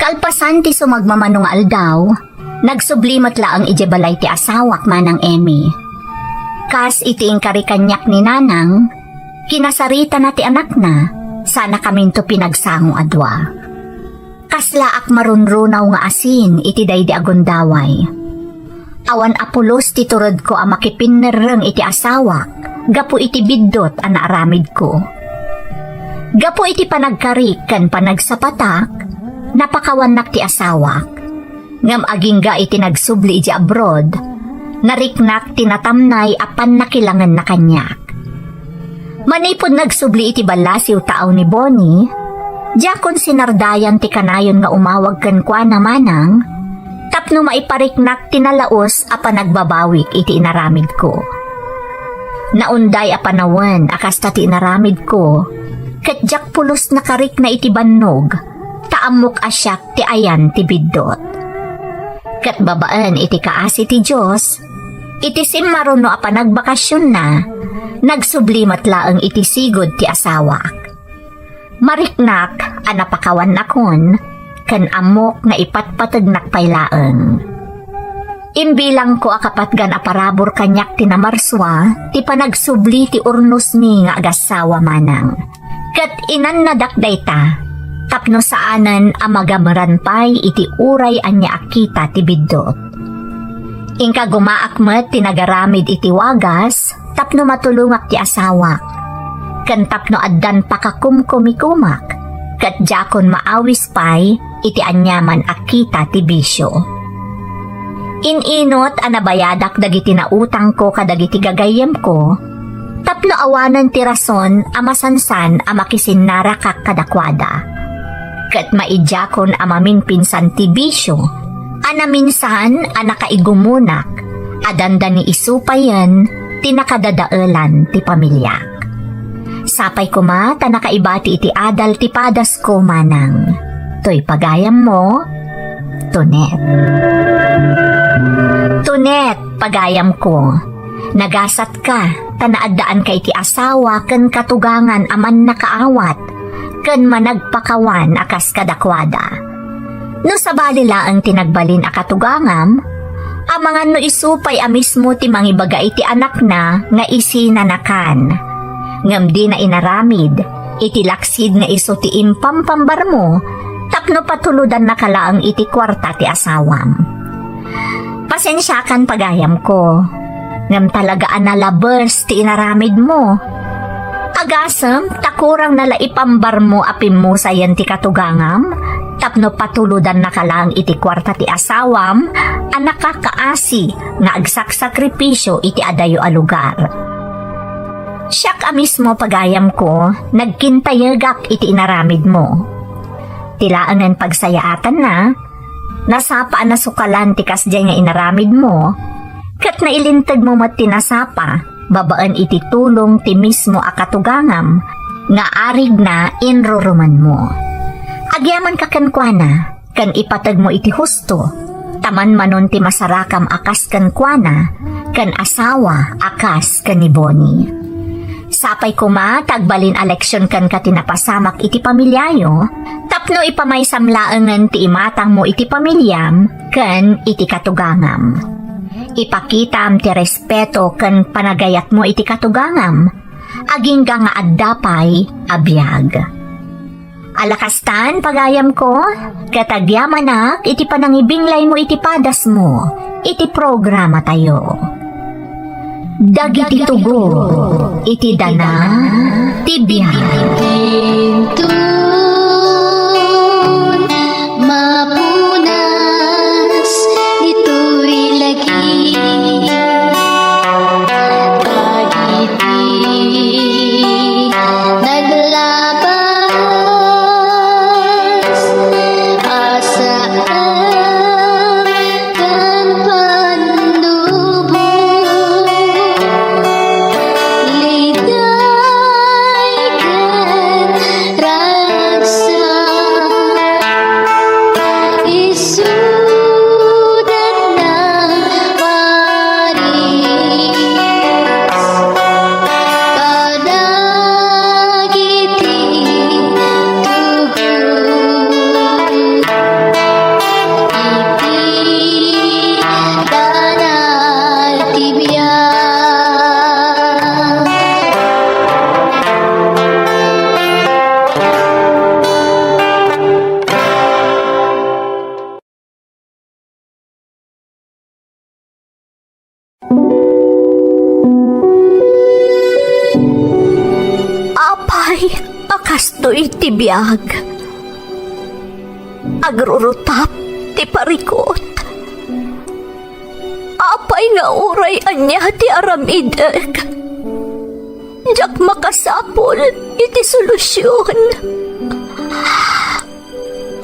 Kalpasan ti sumagmamano nga aldaw, nagsubli met laeng idiay balay ti asawak, Manang Emmy. Kas iti inkari kaniak ni Nanang, kinasaritana ti anakna, sanakaminto pinagsango a dua. Kaslaak marunrunaw nga asin iti daydi a gundaway. Awan a pulos ti turedko a makipinnerreng iti asawak gapu iti biddut a naaramidko. Gapu iti panagkarik ken panagsapatak, napakawannak ti asawak. Ngem agingga iti nagsubli idiay abroad, nariknak ti natamnay a pannakilangenna kaniak. Manipud nagsubli iti ballasiw taaw ni Bonnie, diakon sinardayan ti kanayon nga umawag kenkuana manang tapno maipariknak ti nalaus a panagbabawik iti inaramidko. Naunday a panawen a kasta ti inaramidko, ket diak pulos nakarikna iti bannog, ta ammok a siak ti ayan ti biddut. Ket babaen iti kaasi ti Dios, iti simmaruno a panagbakasionna, nagsubli met laeng iti sigud ti asawak. Mariknak a napakawannakon, ken ammok nga ipatpategnak pay laeng. Imbilangko a kapatgan a parabur kaniak ti namarsua ti panagsubli ti urnosmi nga agassawa manang. Ket inannadak dayta tapno saanen a magameran pay iti uray ania a kita ti biddut. Inkagumaak met ti nagaramid iti wagas tapno matulongak ti asawak, ken tapno addan pakakumkumikomak, ket diakon maawis pay iti aniaman a kita ti bisio. In-inut a nabayadak dagiti nautangko kadagiti gagayyemko, tapno awanen ti rason a masansan a makisinnarakak kadakuada. Ket maidiakon a maminpinsan ti bisio a naminsan a nakaigumunak a dandani isu payen ti nakadadaelan ti pamiliak. Sapay koma ta nakaibati iti adal ti padasko manang. Toy pagayammo, Tonet. Tonet, pagayamko, nagasatka ta naaddaanka iti asawa ken katugangan a mannakaawat ken managpakawan a kas kadakuada. No sabali laeng ti nagbalin a katugangam, amangan no isu pay a mismo ti mangibaga iti anakna nga isina nakan. Ngem dina inaramid iti laksid nga isu ti impampambarmo tapno patulodannaka laeng iti kuarta ti asawam. Pasensiakan, pagayamko, ngem talaga a nalabes ti inaramidmo. Agasem ta kurang na la ipambarmo a pimmusayen ti katugangam tapno patulodannaka laeng iti kuarta ti asawam a nakakaasi nga agsaksakripisio iti adayo a lugar. Siak a mismo, pagayamko, nagkintayegak iti inaramidmo. Ti laengen pagsayaatanna, nasapa a nasukalan ti kasdiay nga inaramidmo, ket nailintegmo met ti nasapa babaen iti tulong ti mismo a katugangam nga arigna inrurumenmo. Agyamankak kenkuana ken ipategmo iti husto, ta manmanon ti masarakam a kas kenkuana ken asawa a kas ken ni Bonnie. Sapay koma ta agbalin a leksion kenka ti napasamak iti pamiliayo, tapno ipamaysam laengen ti imatangmo iti pamiliam ken iti katugangam. Ipakitam ti respeto ken panagayatmo iti katugangam, agingga nga adda pay a biag. Ala kastan, pagayamko, ket agyamanak iti panangibinglaymo iti padasmo iti programatayo. Dagiti tugot iti dana ti biag. Intun mapunas ditoy lagi. Dagiti naglabas a saan ken pannubo, liday ken ragsak. Isuda na paris kadagiti tugot iti dana ti biag. Apay a kastoy ti biag? Agrurutap ti parikut. Apay nga uray ania ti aramidek, diak makasapul iti solusion.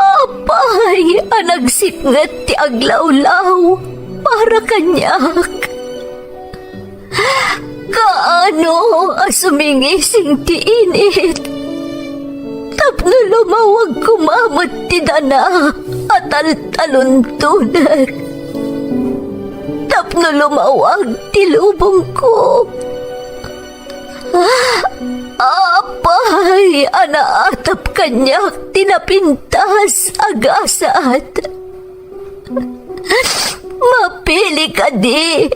Apay a nagsipnget ti aglawlaw para kaniak. Kaano a sumingising ti init tapno lumawag koma met ti dana a taltaluntonek, tapno lumawag ti lubongko. Apay a naatap kaniak ti napintas a gasat. Mapili kadi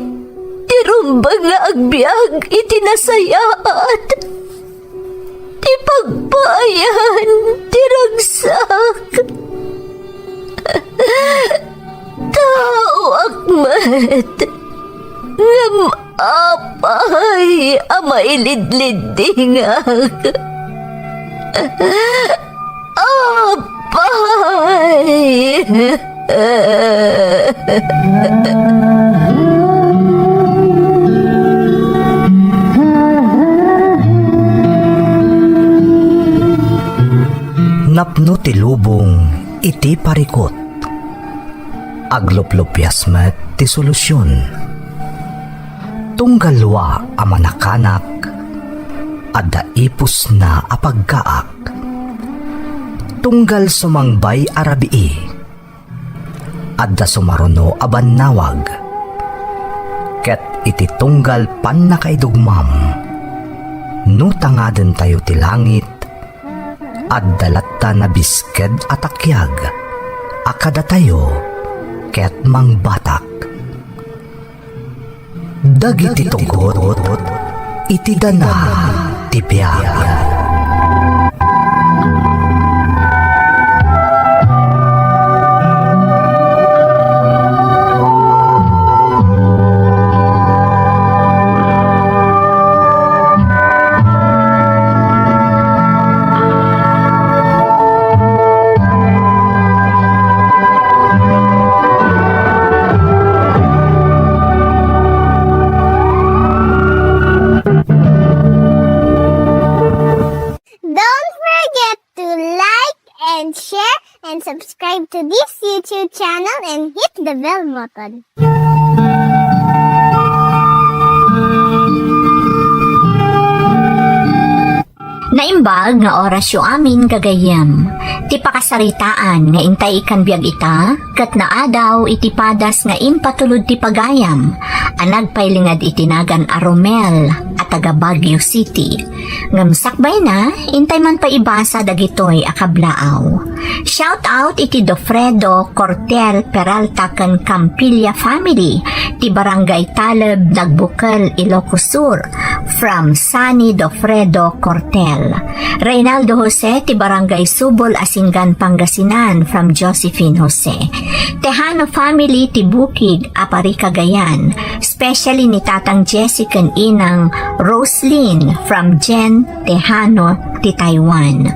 ti rumbeng nga agbiag iti nasayaat, ti pagpaayan ti ragsak? Taoak met, ngem apay a mailidliddingak? Apay! Napno ti lubong iti parikut. Agluplupias met ti solusion. Tunggal wa a manakanak, adda ipusna a paggaak. Tunggal sumangbay a rabii, adda sumaruno a bannawag. Ket iti tunggal pannakaidugmam, no tangadentayo ti langit, adda latta nabisked a takiag a kadatayo ket mangbatak. Dagiti tugot iti danag ti biag. Don't forget to like and share and subscribe to this YouTube channel and hit the bell button. Naimbag nga orasyo amin, gagayyem. Ti pakasaritaan nga intay ikan biag ita, ket naadaw iti padas nga impatulod ti pagayam a nagpailinged iti nagan a Romel a taga Baguio City. Ngem sakbayna, intay man pay ibasa dagitoy a kablaaw. Shout out iti Dofredo Cortel Peralta ken Campilla family ti Barangay Taleb, Nagbukel, Ilocos Sur, from Sunny Dofredo Cortel. Reynaldo Jose ti Barangay Subol, Asingan, Pangasinan, from Josephine Jose. Tejano family ti Bukig, Aparri, Cagayan, especially ni Tatang Jesse ken Inang Roslyn from Jen Tejano ti Taiwan.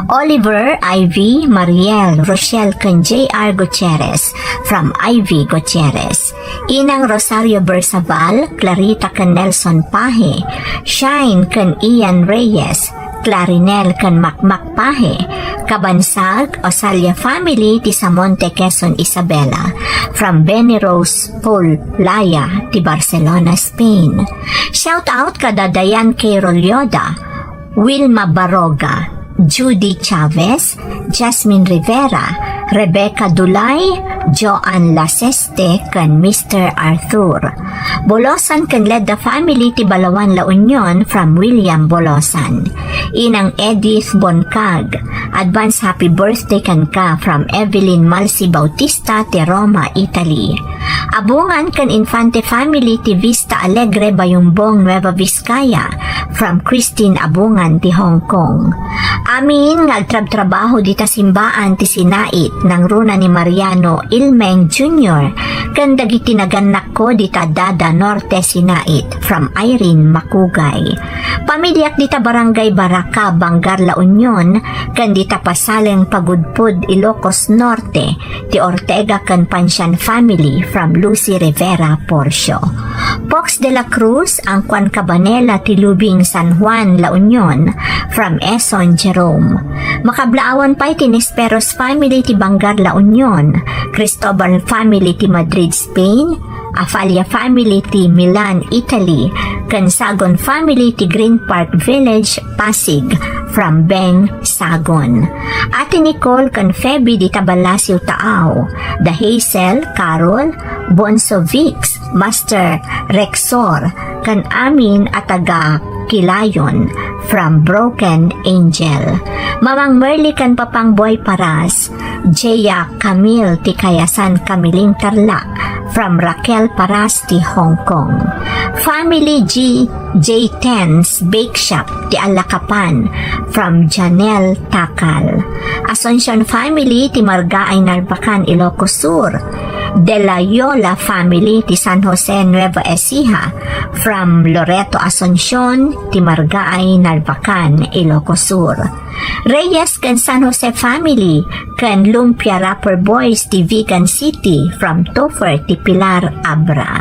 Oliver, Ivy, Mariel, Rochelle ken J R Gutierrez from Ivy Gutierrez. Inang Rosario Bersabal, Clarita ken Nelson Pahe, Shine ken Ian Reyes, Clarinel ken Makmak Pahe, Kabansag, Osalia family ti Samonte, Quezon, Isabela, from Benny Rose Paul Laya ti Barcelona, Spain. Shout out kada Dayan K. Rolyoda, Wilma Baroga, Judy Chavez, Jasmine Rivera, Rebecca Dulay, Joan Laseste, ken Mister Arthur. Bolosan ken Ledda family ti Balawan, La Union, from William Bolosan. Inang Edith Boncag, advance happy birthday kenka, from Evelyn Malsi Bautista ti Roma, Italy. Abungan ken Infante family ti Vista Alegre, Bayumbong, Nueva Vizcaya, from Christine Abungan ti Hong Kong. Amin nga agtrabtrabaho dita simbaan ti sinait nangruna ni Mariano Ilmeng Junior ken dagiti nagannakko dita Dada Norte, sinait, from Irene Makugay. Pamiliak dita Barangay Baraka, Bangar, La Union, ken dita Pasaleng, Pagudpud, Ilocos Norte, ti Ortega ken Pancian family, from Lucy Rivera Porcio. Pox de la Cruz, Angkuan Cabanela ti Lubing, San Juan, La Union, from Eson Jerome. Makablaawan pay ti Nesperos family ti Bangar, La Union, Cristobal family ti Madrid, Spain, Afalla family ti Milan, Italy, ken Sagon family ti Green Park Village, Pasig, from Beng, Sagon. Ate Nicole ken Feby dita Balasio, Taao, da Hazel, Carol, Bonso Vix, Master Rexor, ken amin a taga Kilayon, from Broken Angel. Mamang Merly ken Papang Boy Paras, Jaya Camille ti Kayasan, Camiling, Tarlac, from Raquel Paras ti Hong Kong. Family G, J Tens Bake Shop ti Alakapan, from Janelle Takal. Asuncion family ti Margaay, Narbacan, Ilocos Sur. De la Yola family ti San Jose, Nueva Ecija, from Loreto Asuncion ti Margaay, Narbacan, Ilocos Sur. Reyes ken San Jose family, ken Lumpia Rapper Boys ti Vigan City from Topher ti Pilar Abra.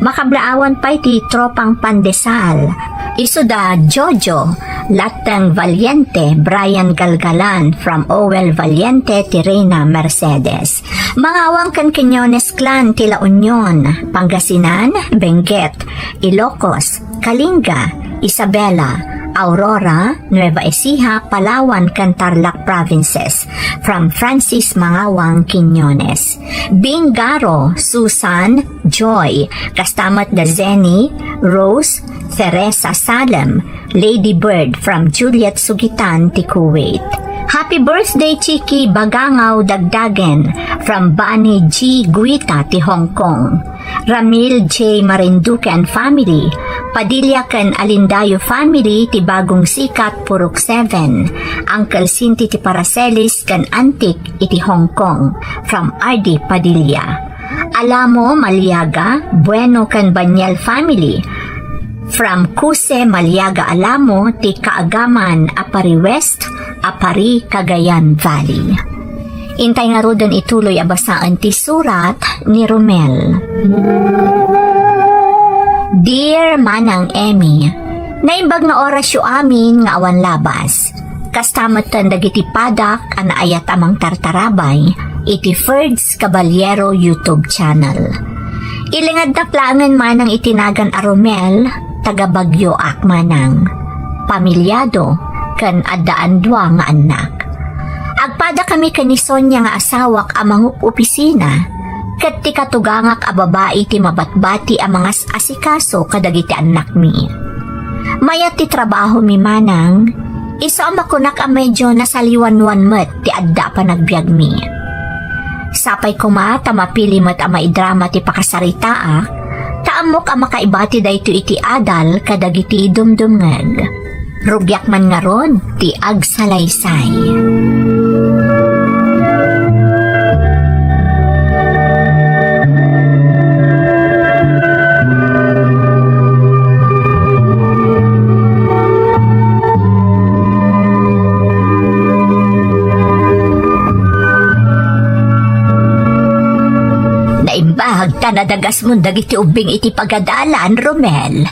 Makablaawan pay ti tropang Pandesal. Isuda Jojo, Latteng Valiente, Brian Galgalan from Owel Valiente ti Reina Mercedes. Mangawang ken Quiñones Clan ti La Union, Pangasinan, Benguet, Ilocos, Kalinga, Isabela, Aurora, Nueva Ecija, Palawan, ken Tarlac Provinces, from Francis Mangawang Quiñones. Bing Garo, Susan, Joy, kasta met da Zenny, Rose, Teresa Salem, Lady Bird from Juliet Sugitan ti Kuwait. Happy birthday, Chiki Bagangaw Dagdagen from Bani G Guita ti Hong Kong. Ramil J Marinduque and family, Padilla ken Alindayo family ti Bagong Sikat, Purok seven. Uncle Sinti ti Paracelis ken Antik iti Hong Kong from R D Padilla. Alamo, Maliaga, Bueno ken Banyel family from Kuse Maliaga Alamo ti Kaagaman a Pari West, a Pari Cagayan Valley. Intay ngaruden ituloy a basaen ti surat ni Romel. Dear Manang Emmy, naimbag nga orasyo amin nga awan labas. Kasta metten dagiti padak a naayat a mangtartarabay iti Ferds Caballero YouTube channel. Ilingadnak laengen manang iti nagan a Romel, taga Baguio ak manang. Pamilyado, ken addaan dua nga annak. Agpadakami ken ni Sonia nga asawak a mangup-opisina, ket ti katugangak a babai ti mabatbati a mangas-asikaso kadagiti annakmi. Mayat ti trabahomi manang, isu a makunak a medyo nasaliwanwan met ti adda a panagbiagmi. Sapay koma ta mapili met a maidrama ti pakasaritaak, ta ammok a makaibati daytoy iti adal kadagiti dumdumngeg. Rugiak man ngarud ti agsalaysay. Naimbag ta nadagasmon dagiti ubbing iti pagadalan, Romel.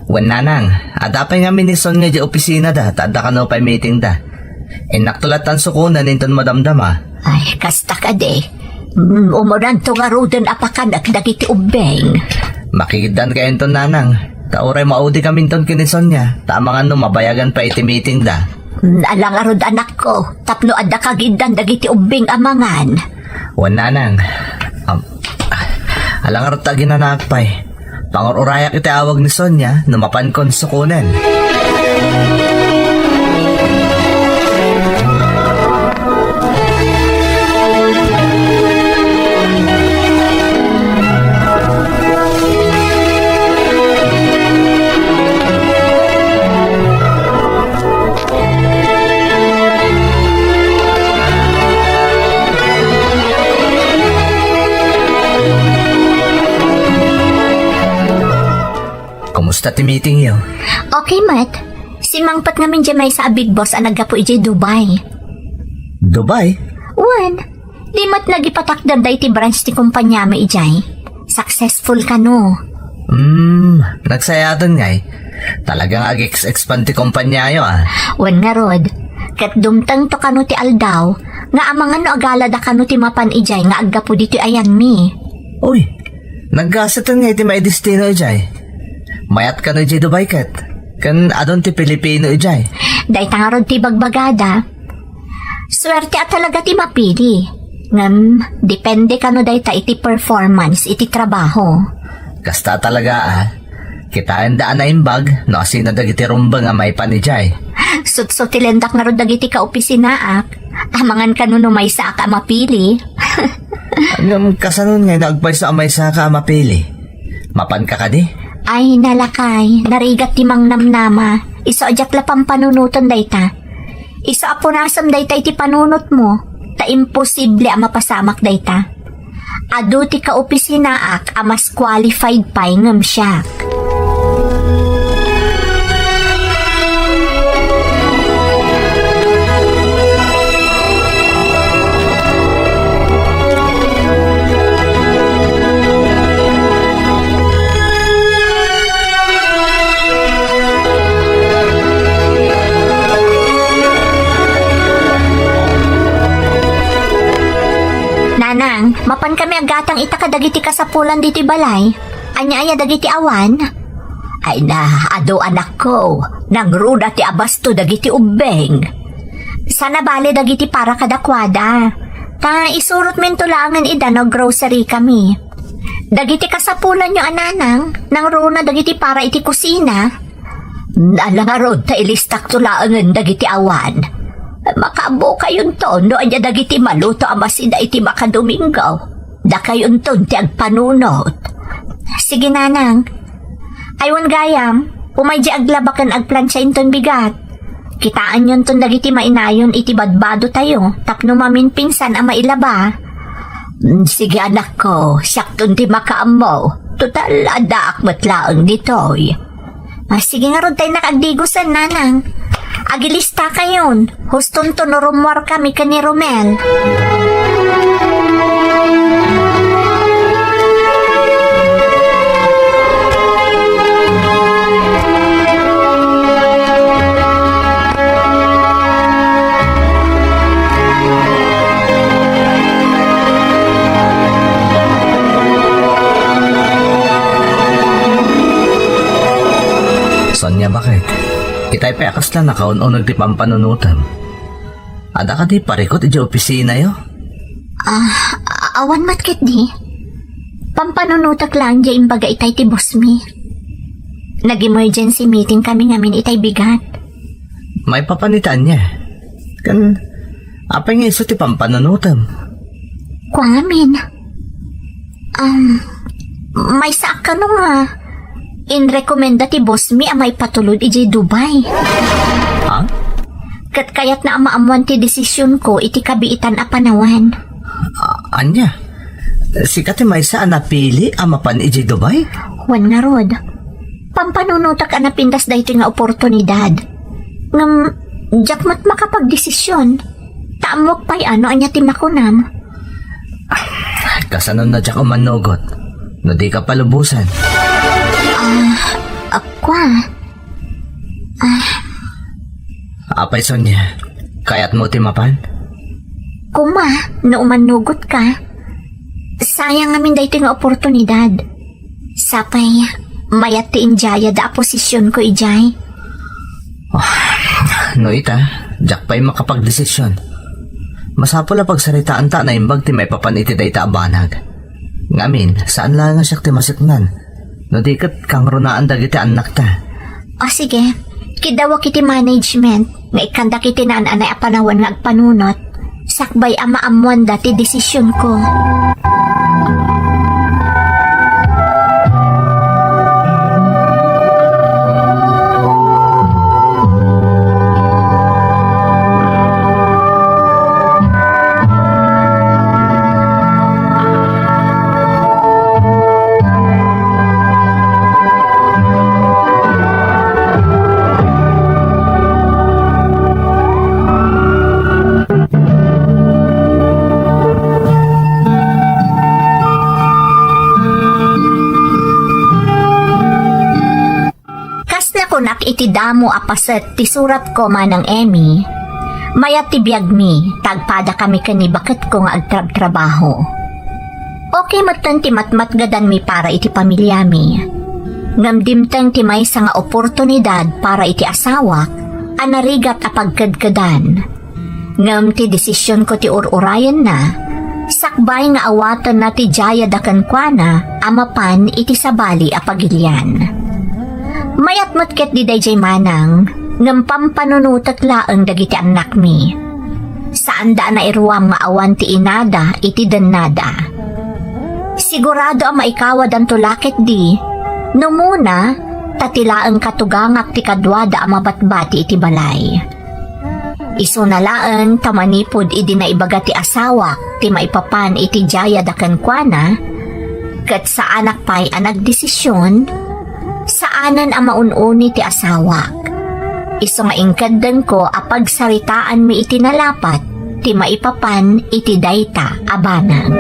Wen, nanang, adda pay ngamin ni Sonia idiay opisinada, ta adda kano pay meetingda. Innakto lattan sukonen inton madamdama. Ay, kasta kadi. Mm, umuranto ngaruden a pakanek dagiti ubbing. Makigiddan kayo inton, nanang. Ta uray maudikaminton ken ni Sonia, ta amangan no mabayagan pay iti meetingda. Mm, ala ngarud, anakko, tapno adda kagiddan dagiti ubbing a mangan. Wen, nanang. Am, ala ngarud ta aginanaak pay. Pangur-urayak iti awag ni Sonia no mapankon sukonen. Kumusta ti meetingyo? Okay met. Simmangpet ngamin diay maysa a big boss a naggapu idiay Dubai. Dubai? Wen, di met nagipatakder daytoy branch ti kompaniami idiay. Successful kano. Hmm, nagsayaaten ngay. Talaga nga ag-ex-expand ti kompaniayo, ah. Wen ngarud, ket dumtengto kano ti aldaw nga amangan no agalada kano ti mapan idiay nga aggapu ditoy ayanmi. Uy, naggaseten ngay ti maidestino idiay. Mayat kano idiay Dubai ket. Ken adun ti Pilipino idiay. Dayta ngarud ti bagbagada. Suerte a talaga ti mapili. Ngem, depende kano dayta iti performance iti trabaho. Kasta talaga, ah. Kitaenda a naimbag no asino dagiti rumbeng a maipan idiay. Sutsutilendak ngarud dagiti kaopisinaak. Amangan kano no maysaak a mapili. Ngem, kasanon ngay no agpayso a maysaka a mapili? Mapanka kadi? Ay, nalakay, narigat ti mangnamnama. Isu a diak la pampanunoten dayta. Isu a punasem dayta iti panunotmo, ta imposible a mapasamak dayta. Adu ti kaopisinaak a mas qualified pay ngem siak. Nang, mapan kami aggatang ita kadagiti kasapulan ditoy balay. Ania aya dagiti awan? Ay na, adu anakko, nangruna ti abasto dagiti ubbing. Sana bale dagiti para kadakuada. Ta isurotminto laengen ida no grocery kami. Dagiti kasapulanyo a nanang, nangruna dagiti para iti kusina. Ala ngarud ta ilistakto laengen dagiti awan. Makaammo kayonto no ania dagiti maluto a masida iti makadomingo. Dakayonton ti agpanunot. Sige, nanang. Ay wen gayam, umay di aglaba ken agplansiainton bigat. Kitaanyonton dagiti mainayon iti badbadotayo tapno maminpinsan a mailaba. Mm, sige, anakko, siakton ti makaammo. Total, addaak met laeng ditoy. Ah, sige ngarud, ta innak agdigusen, nanang. Agilistakayon. Hustonto no rummuarkami ken ni Romel. Sonia, baket? Itay pay a kasla nakaun-uneg ti pampanunotem. Adda kadi parikut idiay opisinayo? Ah, a-, awan met ketdi. Pampanunotek laeng diay imbaga itay ti boss mi. Nag-emergency meeting kami ngamin itay bigat. Maipapan ita ania? Ken apay nga isu ti pampanunotem? Kua ngamin. Um, maysa a kano nga inrekomenda ti boss mi a maipatulod idiay Dubai. Ha? Ket kayatna a maammoan ti desisionko iti kabiitan a panawen. A-, ania? Sika ti maysa a napili a mapan idiay Dubai? Wen ngarud. Pampanunotek a napintas daytoy nga oportunidad. Ngem, diak met makapagdesision. Ta ammok pay a no ania ti makunam. Kasano na diak umannugot? No di ka palubosan. Ah, akwa. Ah. Apay, Sonia, kayatmo ti mapan? Kuma, no umannugot ka. Sayang ngamin daytoy nga oportunidad. Sapay, mayat ti indiayada a posisionko idiay. Ah, no ita, diak pay makapagdesision. Masapul a pagsaritaanta a naimbag ti maipapan iti dayta a banag. Ngamin, saan laeng a siak ti maseknan. No di ket kangrunaan dagiti annakta. O sige, kiddawak iti management nga ikkandak iti naan-anay a panawen nga agpanunot. Sakbay a maammoanda ti desisionko. Kas nakunak iti damo a paset ti suratko, Manang Emmy, mayat ti biagmi, ta agpadakami ken ni baketko nga agtrabtrabaho. Okay metten ti matmatgadanmi para iti pamiliami. Ngem dimteng ti maysa nga oportunidad para iti asawak a narigat a pagkedkedan. Ngem ti desisionko ti ur-urayenna, sakbay nga awatenna ti diayada kenkuana a mapan iti sabali a pagilian. Mayat met ketdi daydiay manang, ngem pampanunotek laeng dagiti annakmi. Saanda a nairuam nga awan ti inada iti dennada. Sigurado a maikawadanto la ketdi, numona, ta ti laeng katugangak ti kaduada a mabatbati iti balay. Isuna laeng ta manipud idi naibaga ti asawak ti maipapan iti diayada kenkuana, ket saanak pay a nagdesision, saanen a maun-uni ti asawak. Isu nga inkeddengko a pagsaritaanmi iti nalapat ti maipapan iti dayta a banag.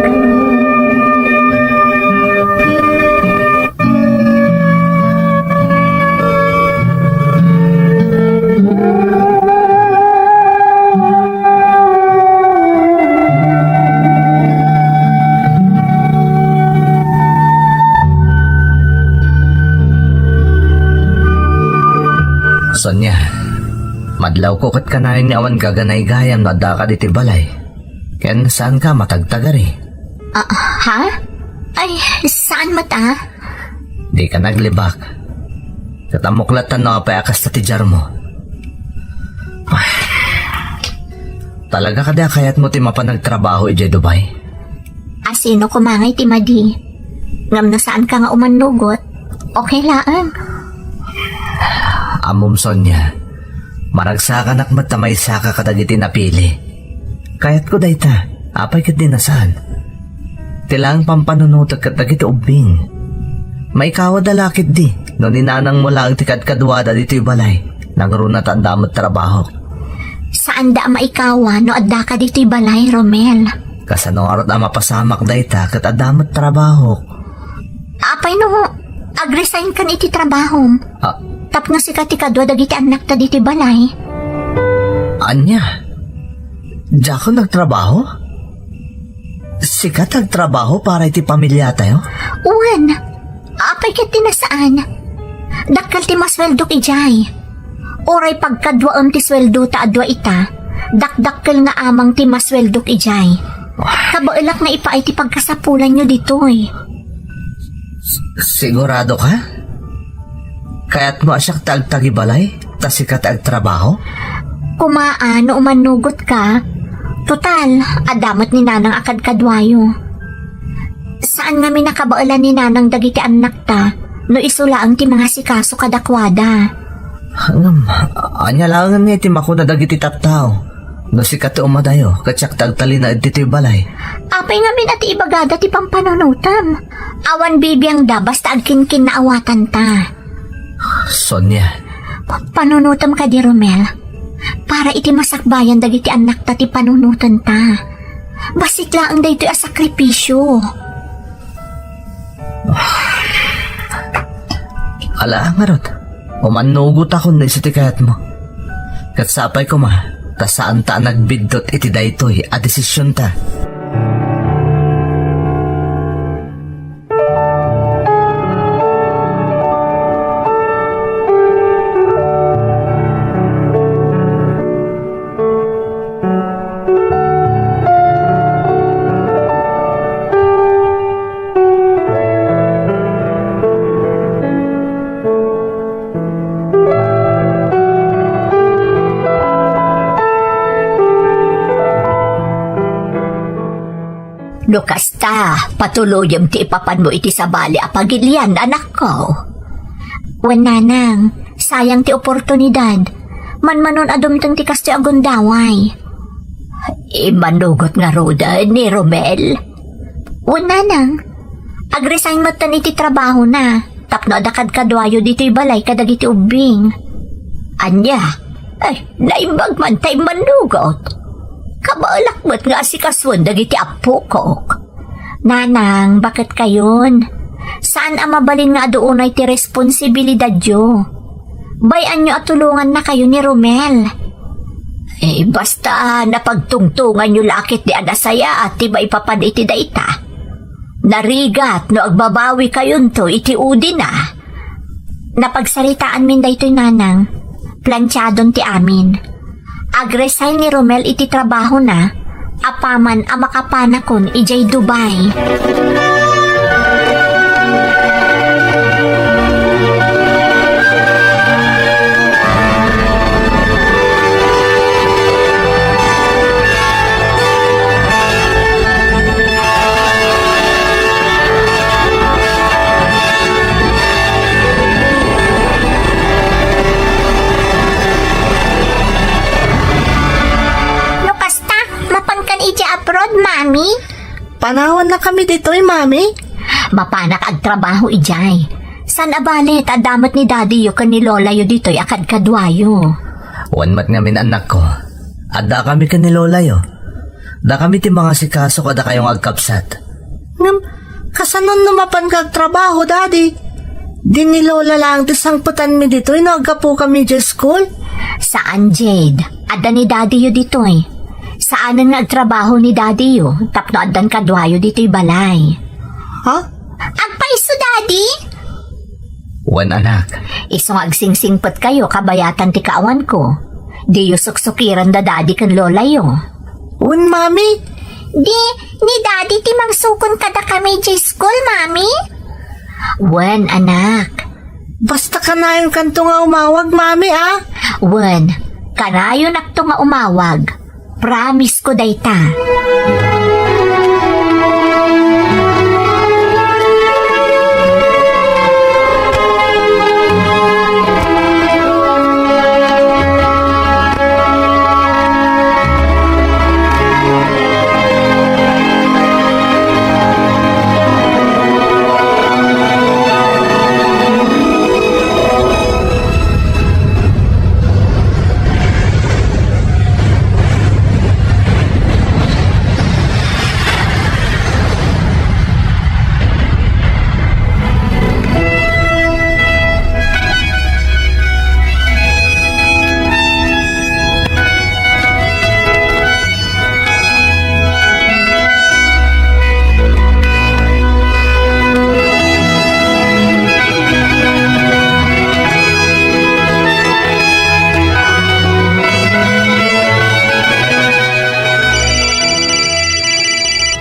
Nia, madlawko ket kanayon nga awan gaganaygayam no addaka ditoy balay. Ken saanka matagtagari. Ah, ha? Ay, saan met a? Dika naglibak. Ket ammok latta no apay a kasta ti diarmo. Talaga kadi a kayatmo ti mapan agtrabaho idiay Dubai? A sino koma ngay ti madi? Ngem no saanka nga umannugot, okay laeng. Ammom, Sonia, maragsakanak met ta maisaka kadagiti napili. Kayatko dayta, apay ket di nasaan. Ti laeng pampanunotek ket dagiti ubbing. Maikawada la ketdi no ni nanangmo laeng ti kadkaduada ditoy balay. Nangruna ta adda met trabahok. Saanda a maikawa no addaka ditoy balay, Romel. Kasano ngarud a mapasamak dayta ket adda met trabahok? Apay no agresign kan iti trabahom? Ah. Tapno sika ti kadua dagiti annakta ditoy balay. Ania? Diakon agtrabaho? Sika ti agtrabaho para iti pamiliatayo? Wen. Apay ket ti nasaan? Dakkel ti masueldok idiay. Uray pagkaduaem ti sueldota a dua ita, dakdakkel nga amang ti masueldok idiay. Kabaelak nga ipaay ti pagkasapulanyo ditoy. Sigurado ka? Kayatmo a siak ti agtagibalay, ta sika ti agtrabaho? Kumaa no umannugot ka. Total, adda met ni Nanang a kadkaduayo. Saan ngamin a kabaelan ni Nanang dagiti annakta no isu laeng ti mangasikaso kadakuada. Ngem, ania laengen nga iti makuna dagiti tattao? No sika ti umadayo, ket siak ti agtalinaed ditoy balay. Apay ngamin a ti ibagada ti pampanunotem? Awan bibiangda basta agkinkinnaawatanta. Sonia. Pa-, panunotem kadi, Romel. Para iti masakbayan dagiti annakta ti panunotenta. Bassit laeng daytoy a sakripisio. Ala, ngarud, umannugotakon no isu ti kayatmo. Ket sapay koma, ta saanta a nagbiddut iti daytoy a desisionta. No kasta, patuloyem ti ipapanmo iti sabali a pagilian, anakko. Wen, nanang, sayang ti oportunidad. Manmanon a dumteng ti kastoy a gundaway. Immanugot ngaruden ni Romel? Wen, nanang, agresign metten iti trabahona tapno adda kadkaduayo ditoy balay kadagiti ubbing. Ania? Ay, naimbag man ta immanugot. Kabaelak met nga asikasuen dagiti appokok. Nanang, baket kayon. Saan a mabalin nga adu unay ti responsibilidadyo. Bay-anyo a tulongannakayo ni Romel. Eh, basta napagtungtonganyo la ketdi a nasayaat ti maipapan iti dayta. Narigat no agbabawikayonto iti udina. Napagsaritaanmin daytoy, nanang. Plantiadon ti amin. Agresign ni Romel iti trabahona, apaman a makapanakon idiay Dubai. No kasta, mapankan idiay abroad, Mami? Panawannakami ditoy, Mami. Mapanak agtrabaho idiay. Saan a bale ta adda met ni Daddy-yo ken ni Lola-yo ditoy a kadkaduayo. Wen met ngamin, annakko. Addakami ken ni Lola-yo. Dakami ti mangasikaso kadakayo nga agkabsat. Ngem, kasano no mapanka agtrabaho, Daddy? Di ni Lola laeng ti sangpetanmi ditoy no aggapukami idiay school? Saan, Jade. Adda ni Daddy-yo ditoy. Saanen nga agtrabaho ni Daddy-yo tapno addan kaduayo ditoy balay. Ha? Agpayso, Daddy? Wen, anak. Isu nga agsingsingpetkayo kabayatan ti kaawanko. Diyo suksukiren da Daddy ken Lolayo. Wen, Mami. Di, ni Daddy ti mangsukon kadakami idiay school, Mami? Wen, anak. Basta kanayonkanto nga umawag, Mami, a? Wen, kanayonakto nga umawag. Promise ko dayta.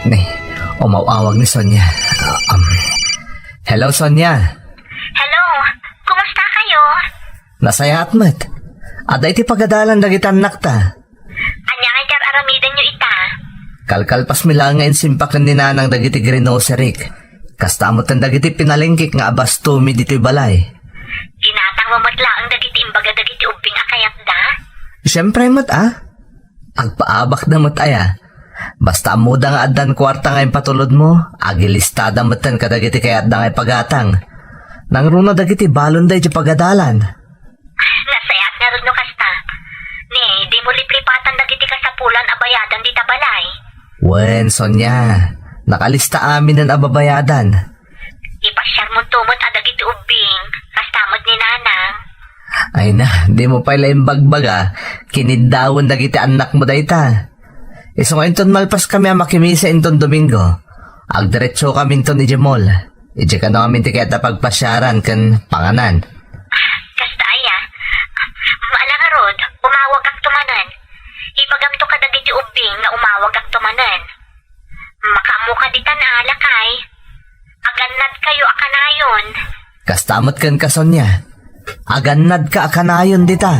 Ni, umaw-awag ni Sonia. Ah, um, hello, Sonia. Hello, kumusta kayo? Nasayaat met. Adda iti pagadalan dagiti annakta. Ania nga itar-aramidenyo ita? Kalkalpasmi laeng nga insimpaken ni Nanang dagiti groceryk. Kasta met ken dagiti pinalengkek nga abastomi ditoy balay. Ginatangmo met laeng dagiti imbaga dagiti ubbing a kayatda? Siempre met, a. Agpaabakda met aya. Basta ammoda nga addan kuarta nga impatulodmo, agilistada metten kadagiti kayatda nga ipagatang. Nangruna dagiti balonda iti pagadalan. Nasayaat ngarud no kasta. Ni, dimo liplipatan dagiti kasapulan a bayadan dita balay. Wen, Sonia, nakalista aminen a babayadan. Ipasiarmonto met a dagiti ubbing, kasta met ni Nanang. Ay na, dimo pay la imbagbaga, kiniddawen dagiti annakmo dayta. Isu nga inton malpaskami a makimisa inton Domingo, agdiretsokaminton idiay mall. Idiay kano amin ti kayat a pagpasiaran ken panganan. Kasta aya, maala ngarud, umawagakto manen. Ibagamto kadagiti ubbing nga umawagakto manen. Makaammoka ditan a, lakay. Agannadkayo a kanayon. Kasta met kenka, Sonia. Agannadka a kanayon dita.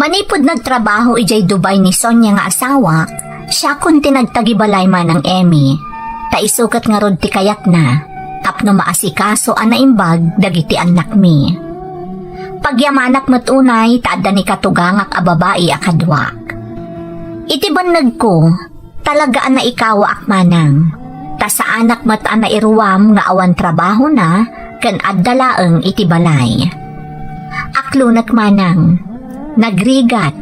Manipud nagtrabaho idiay Dubai ni Sonia nga asawak, siakon ti nagtagibalay manang Emmy. Ta isu ket ngarud ti kayatna, tapno maasikaso a naimbag dagiti annakmi. Pagyamanak met unay ta adda ni katugangak a babai a kaduak. Iti bannegko, talaga a naikawaak manang, ta saanak met a nairuam nga awan trabahona ken adda laeng iti balay. Aklonek manang, nagrigat,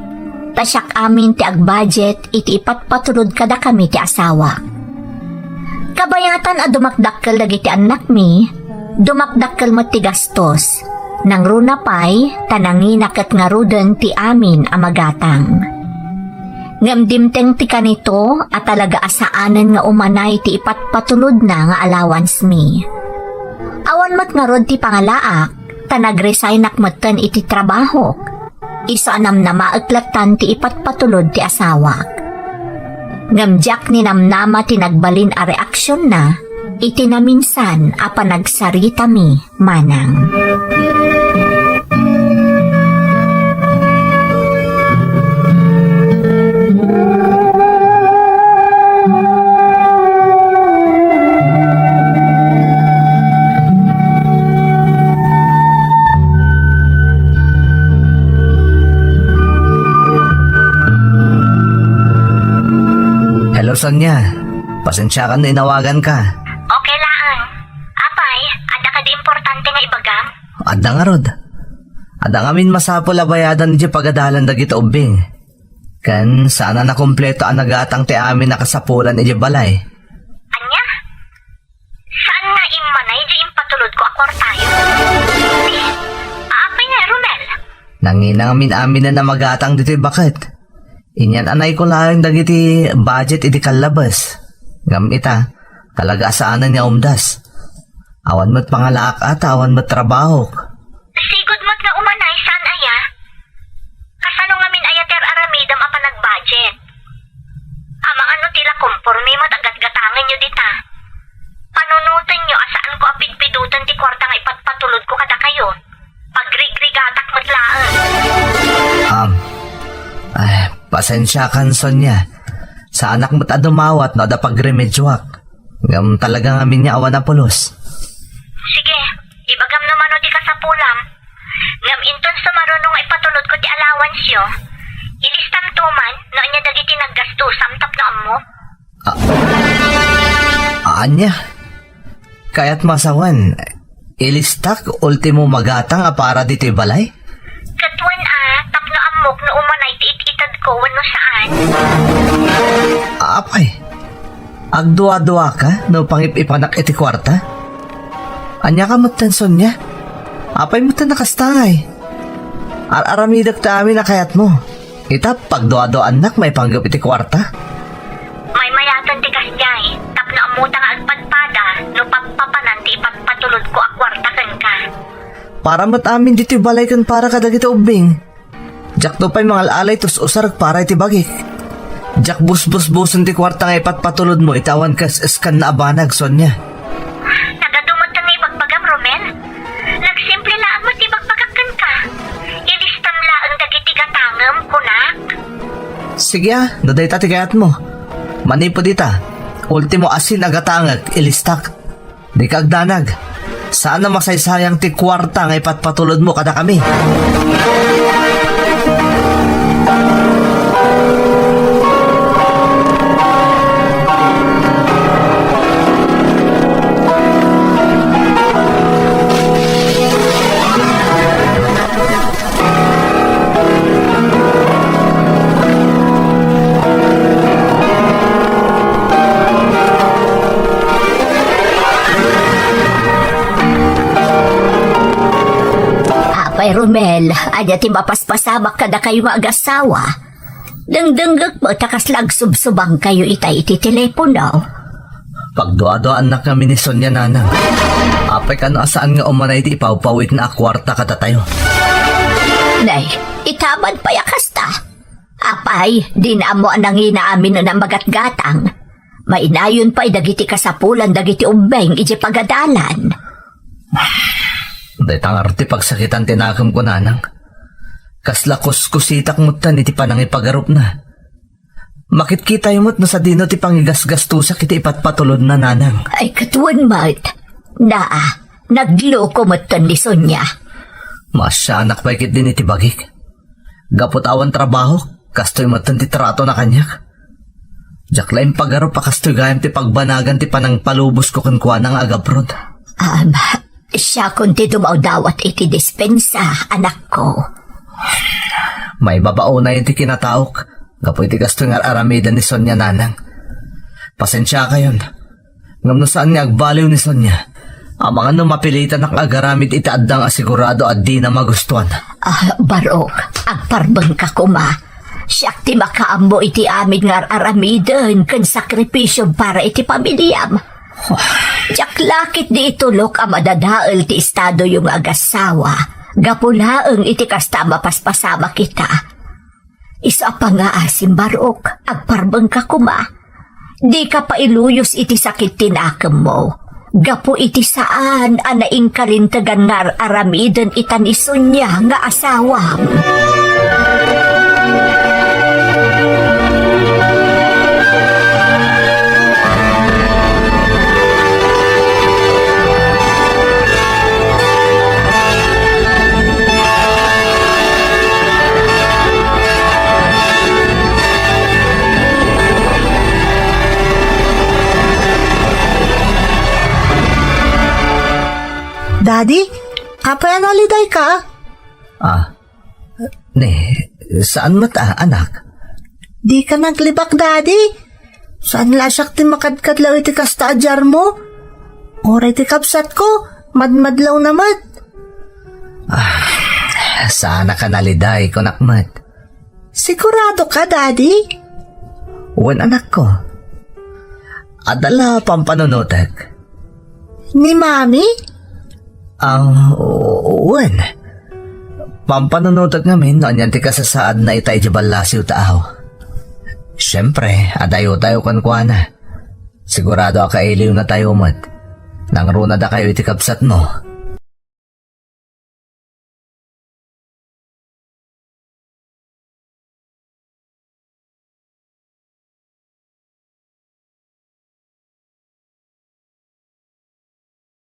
ta siak amin ti agbudget iti ipatpatulod kadakami ti asawak. Kabayatan a dumakdakkel dagiti annakmi, dumakdakkel met ti gastos. Nangruna pay, ta nangina ket ngaruden ti amin a magatang. Ngem dimteng ti kanito a talaga a saanen nga umanay ti ipatpatulodna nga allowance-mi. Awan met ngarud ti pangalaak, ta nagresignak metten iti trabahok. Isu a namnamaek lattan ti ipatpatulod ti asawak. Ngem diak ninamnama ti nagbalin a reaksionna iti naminsan a panagsaritami manang. Hello, Sonia. Pasensiakan no inawaganka. Okay laeng. Apay, adda kadi importante nga ibagam? Adda ngarud. Adda ngamin masapul a bayadan idiay pagadalan dagiti ubbing. Ken saan a nakumpleto a nagatang ti amin a kasapulan idiay balay. Ania? Saan nga immanay di impatulodko a kuartayo? Ni, apay nga, Romel? Nangina ngamin-aminen a magatang ditoy baket. Inyan-anayko laeng dagiti budget idi kallabes. Ngem ita, talaga a saanen nga umdas. Awan met pangalaak a ta awan met trabahok. Sigud met nga umanay saan aya? Kasano ngamin aya ti ar-aramidem a panag-budget? Amangan no ti la komporme met a gatgatangenyo dita. Panunotenyo a saanko a pidpidoten ti kuarta nga ipatpatulodko kadakayo. Pagrigrigatak met laeng. Am, ay, pasensiakan, Sonia. Saanak met a dumawat no adda pagremedioak. Ngem talaga ngamin nga awan a pulos. Sige, ibagam no mano ti kasapulam. Ngem inton sumaruno nga ipatulodko ti allowanceyo, ilistamto man no ania dagiti naggastusam tapno ammo. Ah, ania? Kayatmo a sawen, ilistak ultimo magatang a para ditoy balay? Ket wen a, tapno ammok no umanay ti it-itedko wenno saan. Apay, agdua-duaka no pangip-ipanak iti kuarta? Ania ka metten, Sonia? Apay metten a kasta ngay? Ar-aramidek ti amin a kayatmo. Ita, pagdua-duaannak maipanggep iti kuarta. Maymayaten ti kasdiay, tapno ammota nga agpadpada no pappapanan ti ipatpatulodko a kuarta kenka. Para met amin ditoy balay ken para kadagiti ubbing. Diakto pay mangal-alay tus usarek para iti bagik. Diak busbusbusen ti kuarta nga ipatpatulodmo iti awan kas-eskanna a banag, Sonia. Nagadu met nga ibagbagam, Romel. Nagsimple laeng met ti ibagbagak kenka. Ilistam laeng dagiti gatangem, kunak. Sige a, no dayta ti kayatmo. Manipud ita, ultimo asin a gatangek, ilistak. Dika agdanag. Saan a masaysayang ti kuarta nga ipatpatulodmo kadakami. Apay Romel, ania ti mapaspasamak kadakayo nga agassawa? Dengdengngek met a kasla agsubsubangkayo ita iti telepono. Pagduaduaannak ngamin ni Sonia, nanang. Apay kano a saan nga umanay ti ipawpawitna a kuarta kadatayo? Nay, ita man pay a kasta. Apay, dina ammo a nangina amin a magatgatang. Mainayon pay dagiti kasapulan dagiti ubbing idiay pagadalan. Dayta ngarud ti pagsakitan ti nakemko, nanang. Kasla kuskusitak metten iti panangipagarupna. Makitkitayo met no sadino ti pangigasgastosak iti ipatpatulodna, nanang. Ay, ket wen met. Naa, nagloko metten ni Sonia. Maasianak pay ketdin iti bagik. Gapu ta awan trabahok, kastoy metten ti tratona kaniak. Diak la impagarup a kastoy gayam ti pagbanagan ti panangpalubosko kenkuana nga agabrod. Am, siakon ti dumawdawat iti dispensa, anakko. Maibabaonayen ti kinataok gapu iti kastoy nga ar-aramiden ni Sonia, nanang. Pasensiakayon. Ngem no saan nga agbaliw ni Sonia, amangan no mapilitanak nga agaramid iti adda nga sigurado a dina magustuan. Ah, Barok, agparbengka koma. Siak ti makaammo iti amin nga ar-aramiden ken sakripisio para iti pamiliam. Diak la ketdi itulok a madadael ti estadoyo nga agassawa. Gapu laeng iti kasta a mapaspasamak ita. Isu a pangngaasim, Barok, agparbengka koma. Dika pailuyos iti sakit ti nakemmo. Gapu iti saan a naingkalintegan nga ar-aramiden ita ni Sonia nga asawam. Adi, apay a nalidayka? Ah, ne, saan met a, anak? Dika naglibak, Daddy. Saan la siak ti makadkadlaw iti kasta a diarmo? Uray ti kabsatko, madmadlawna met. Ah, saan a ka naliday, kunak met. Sigurado ka, Daddy? Wen, anakko. Adda la pampanunotek? Ni Mami? Ah, o-, wen. Pampanunotek ngamin no anian ti kasasaadna ita idiay ballasiw ta aw. Siempre, adayotayo kenkuana. Sigurado a kailiwnatayo met. Nangruna dakayo iti kabsatmo.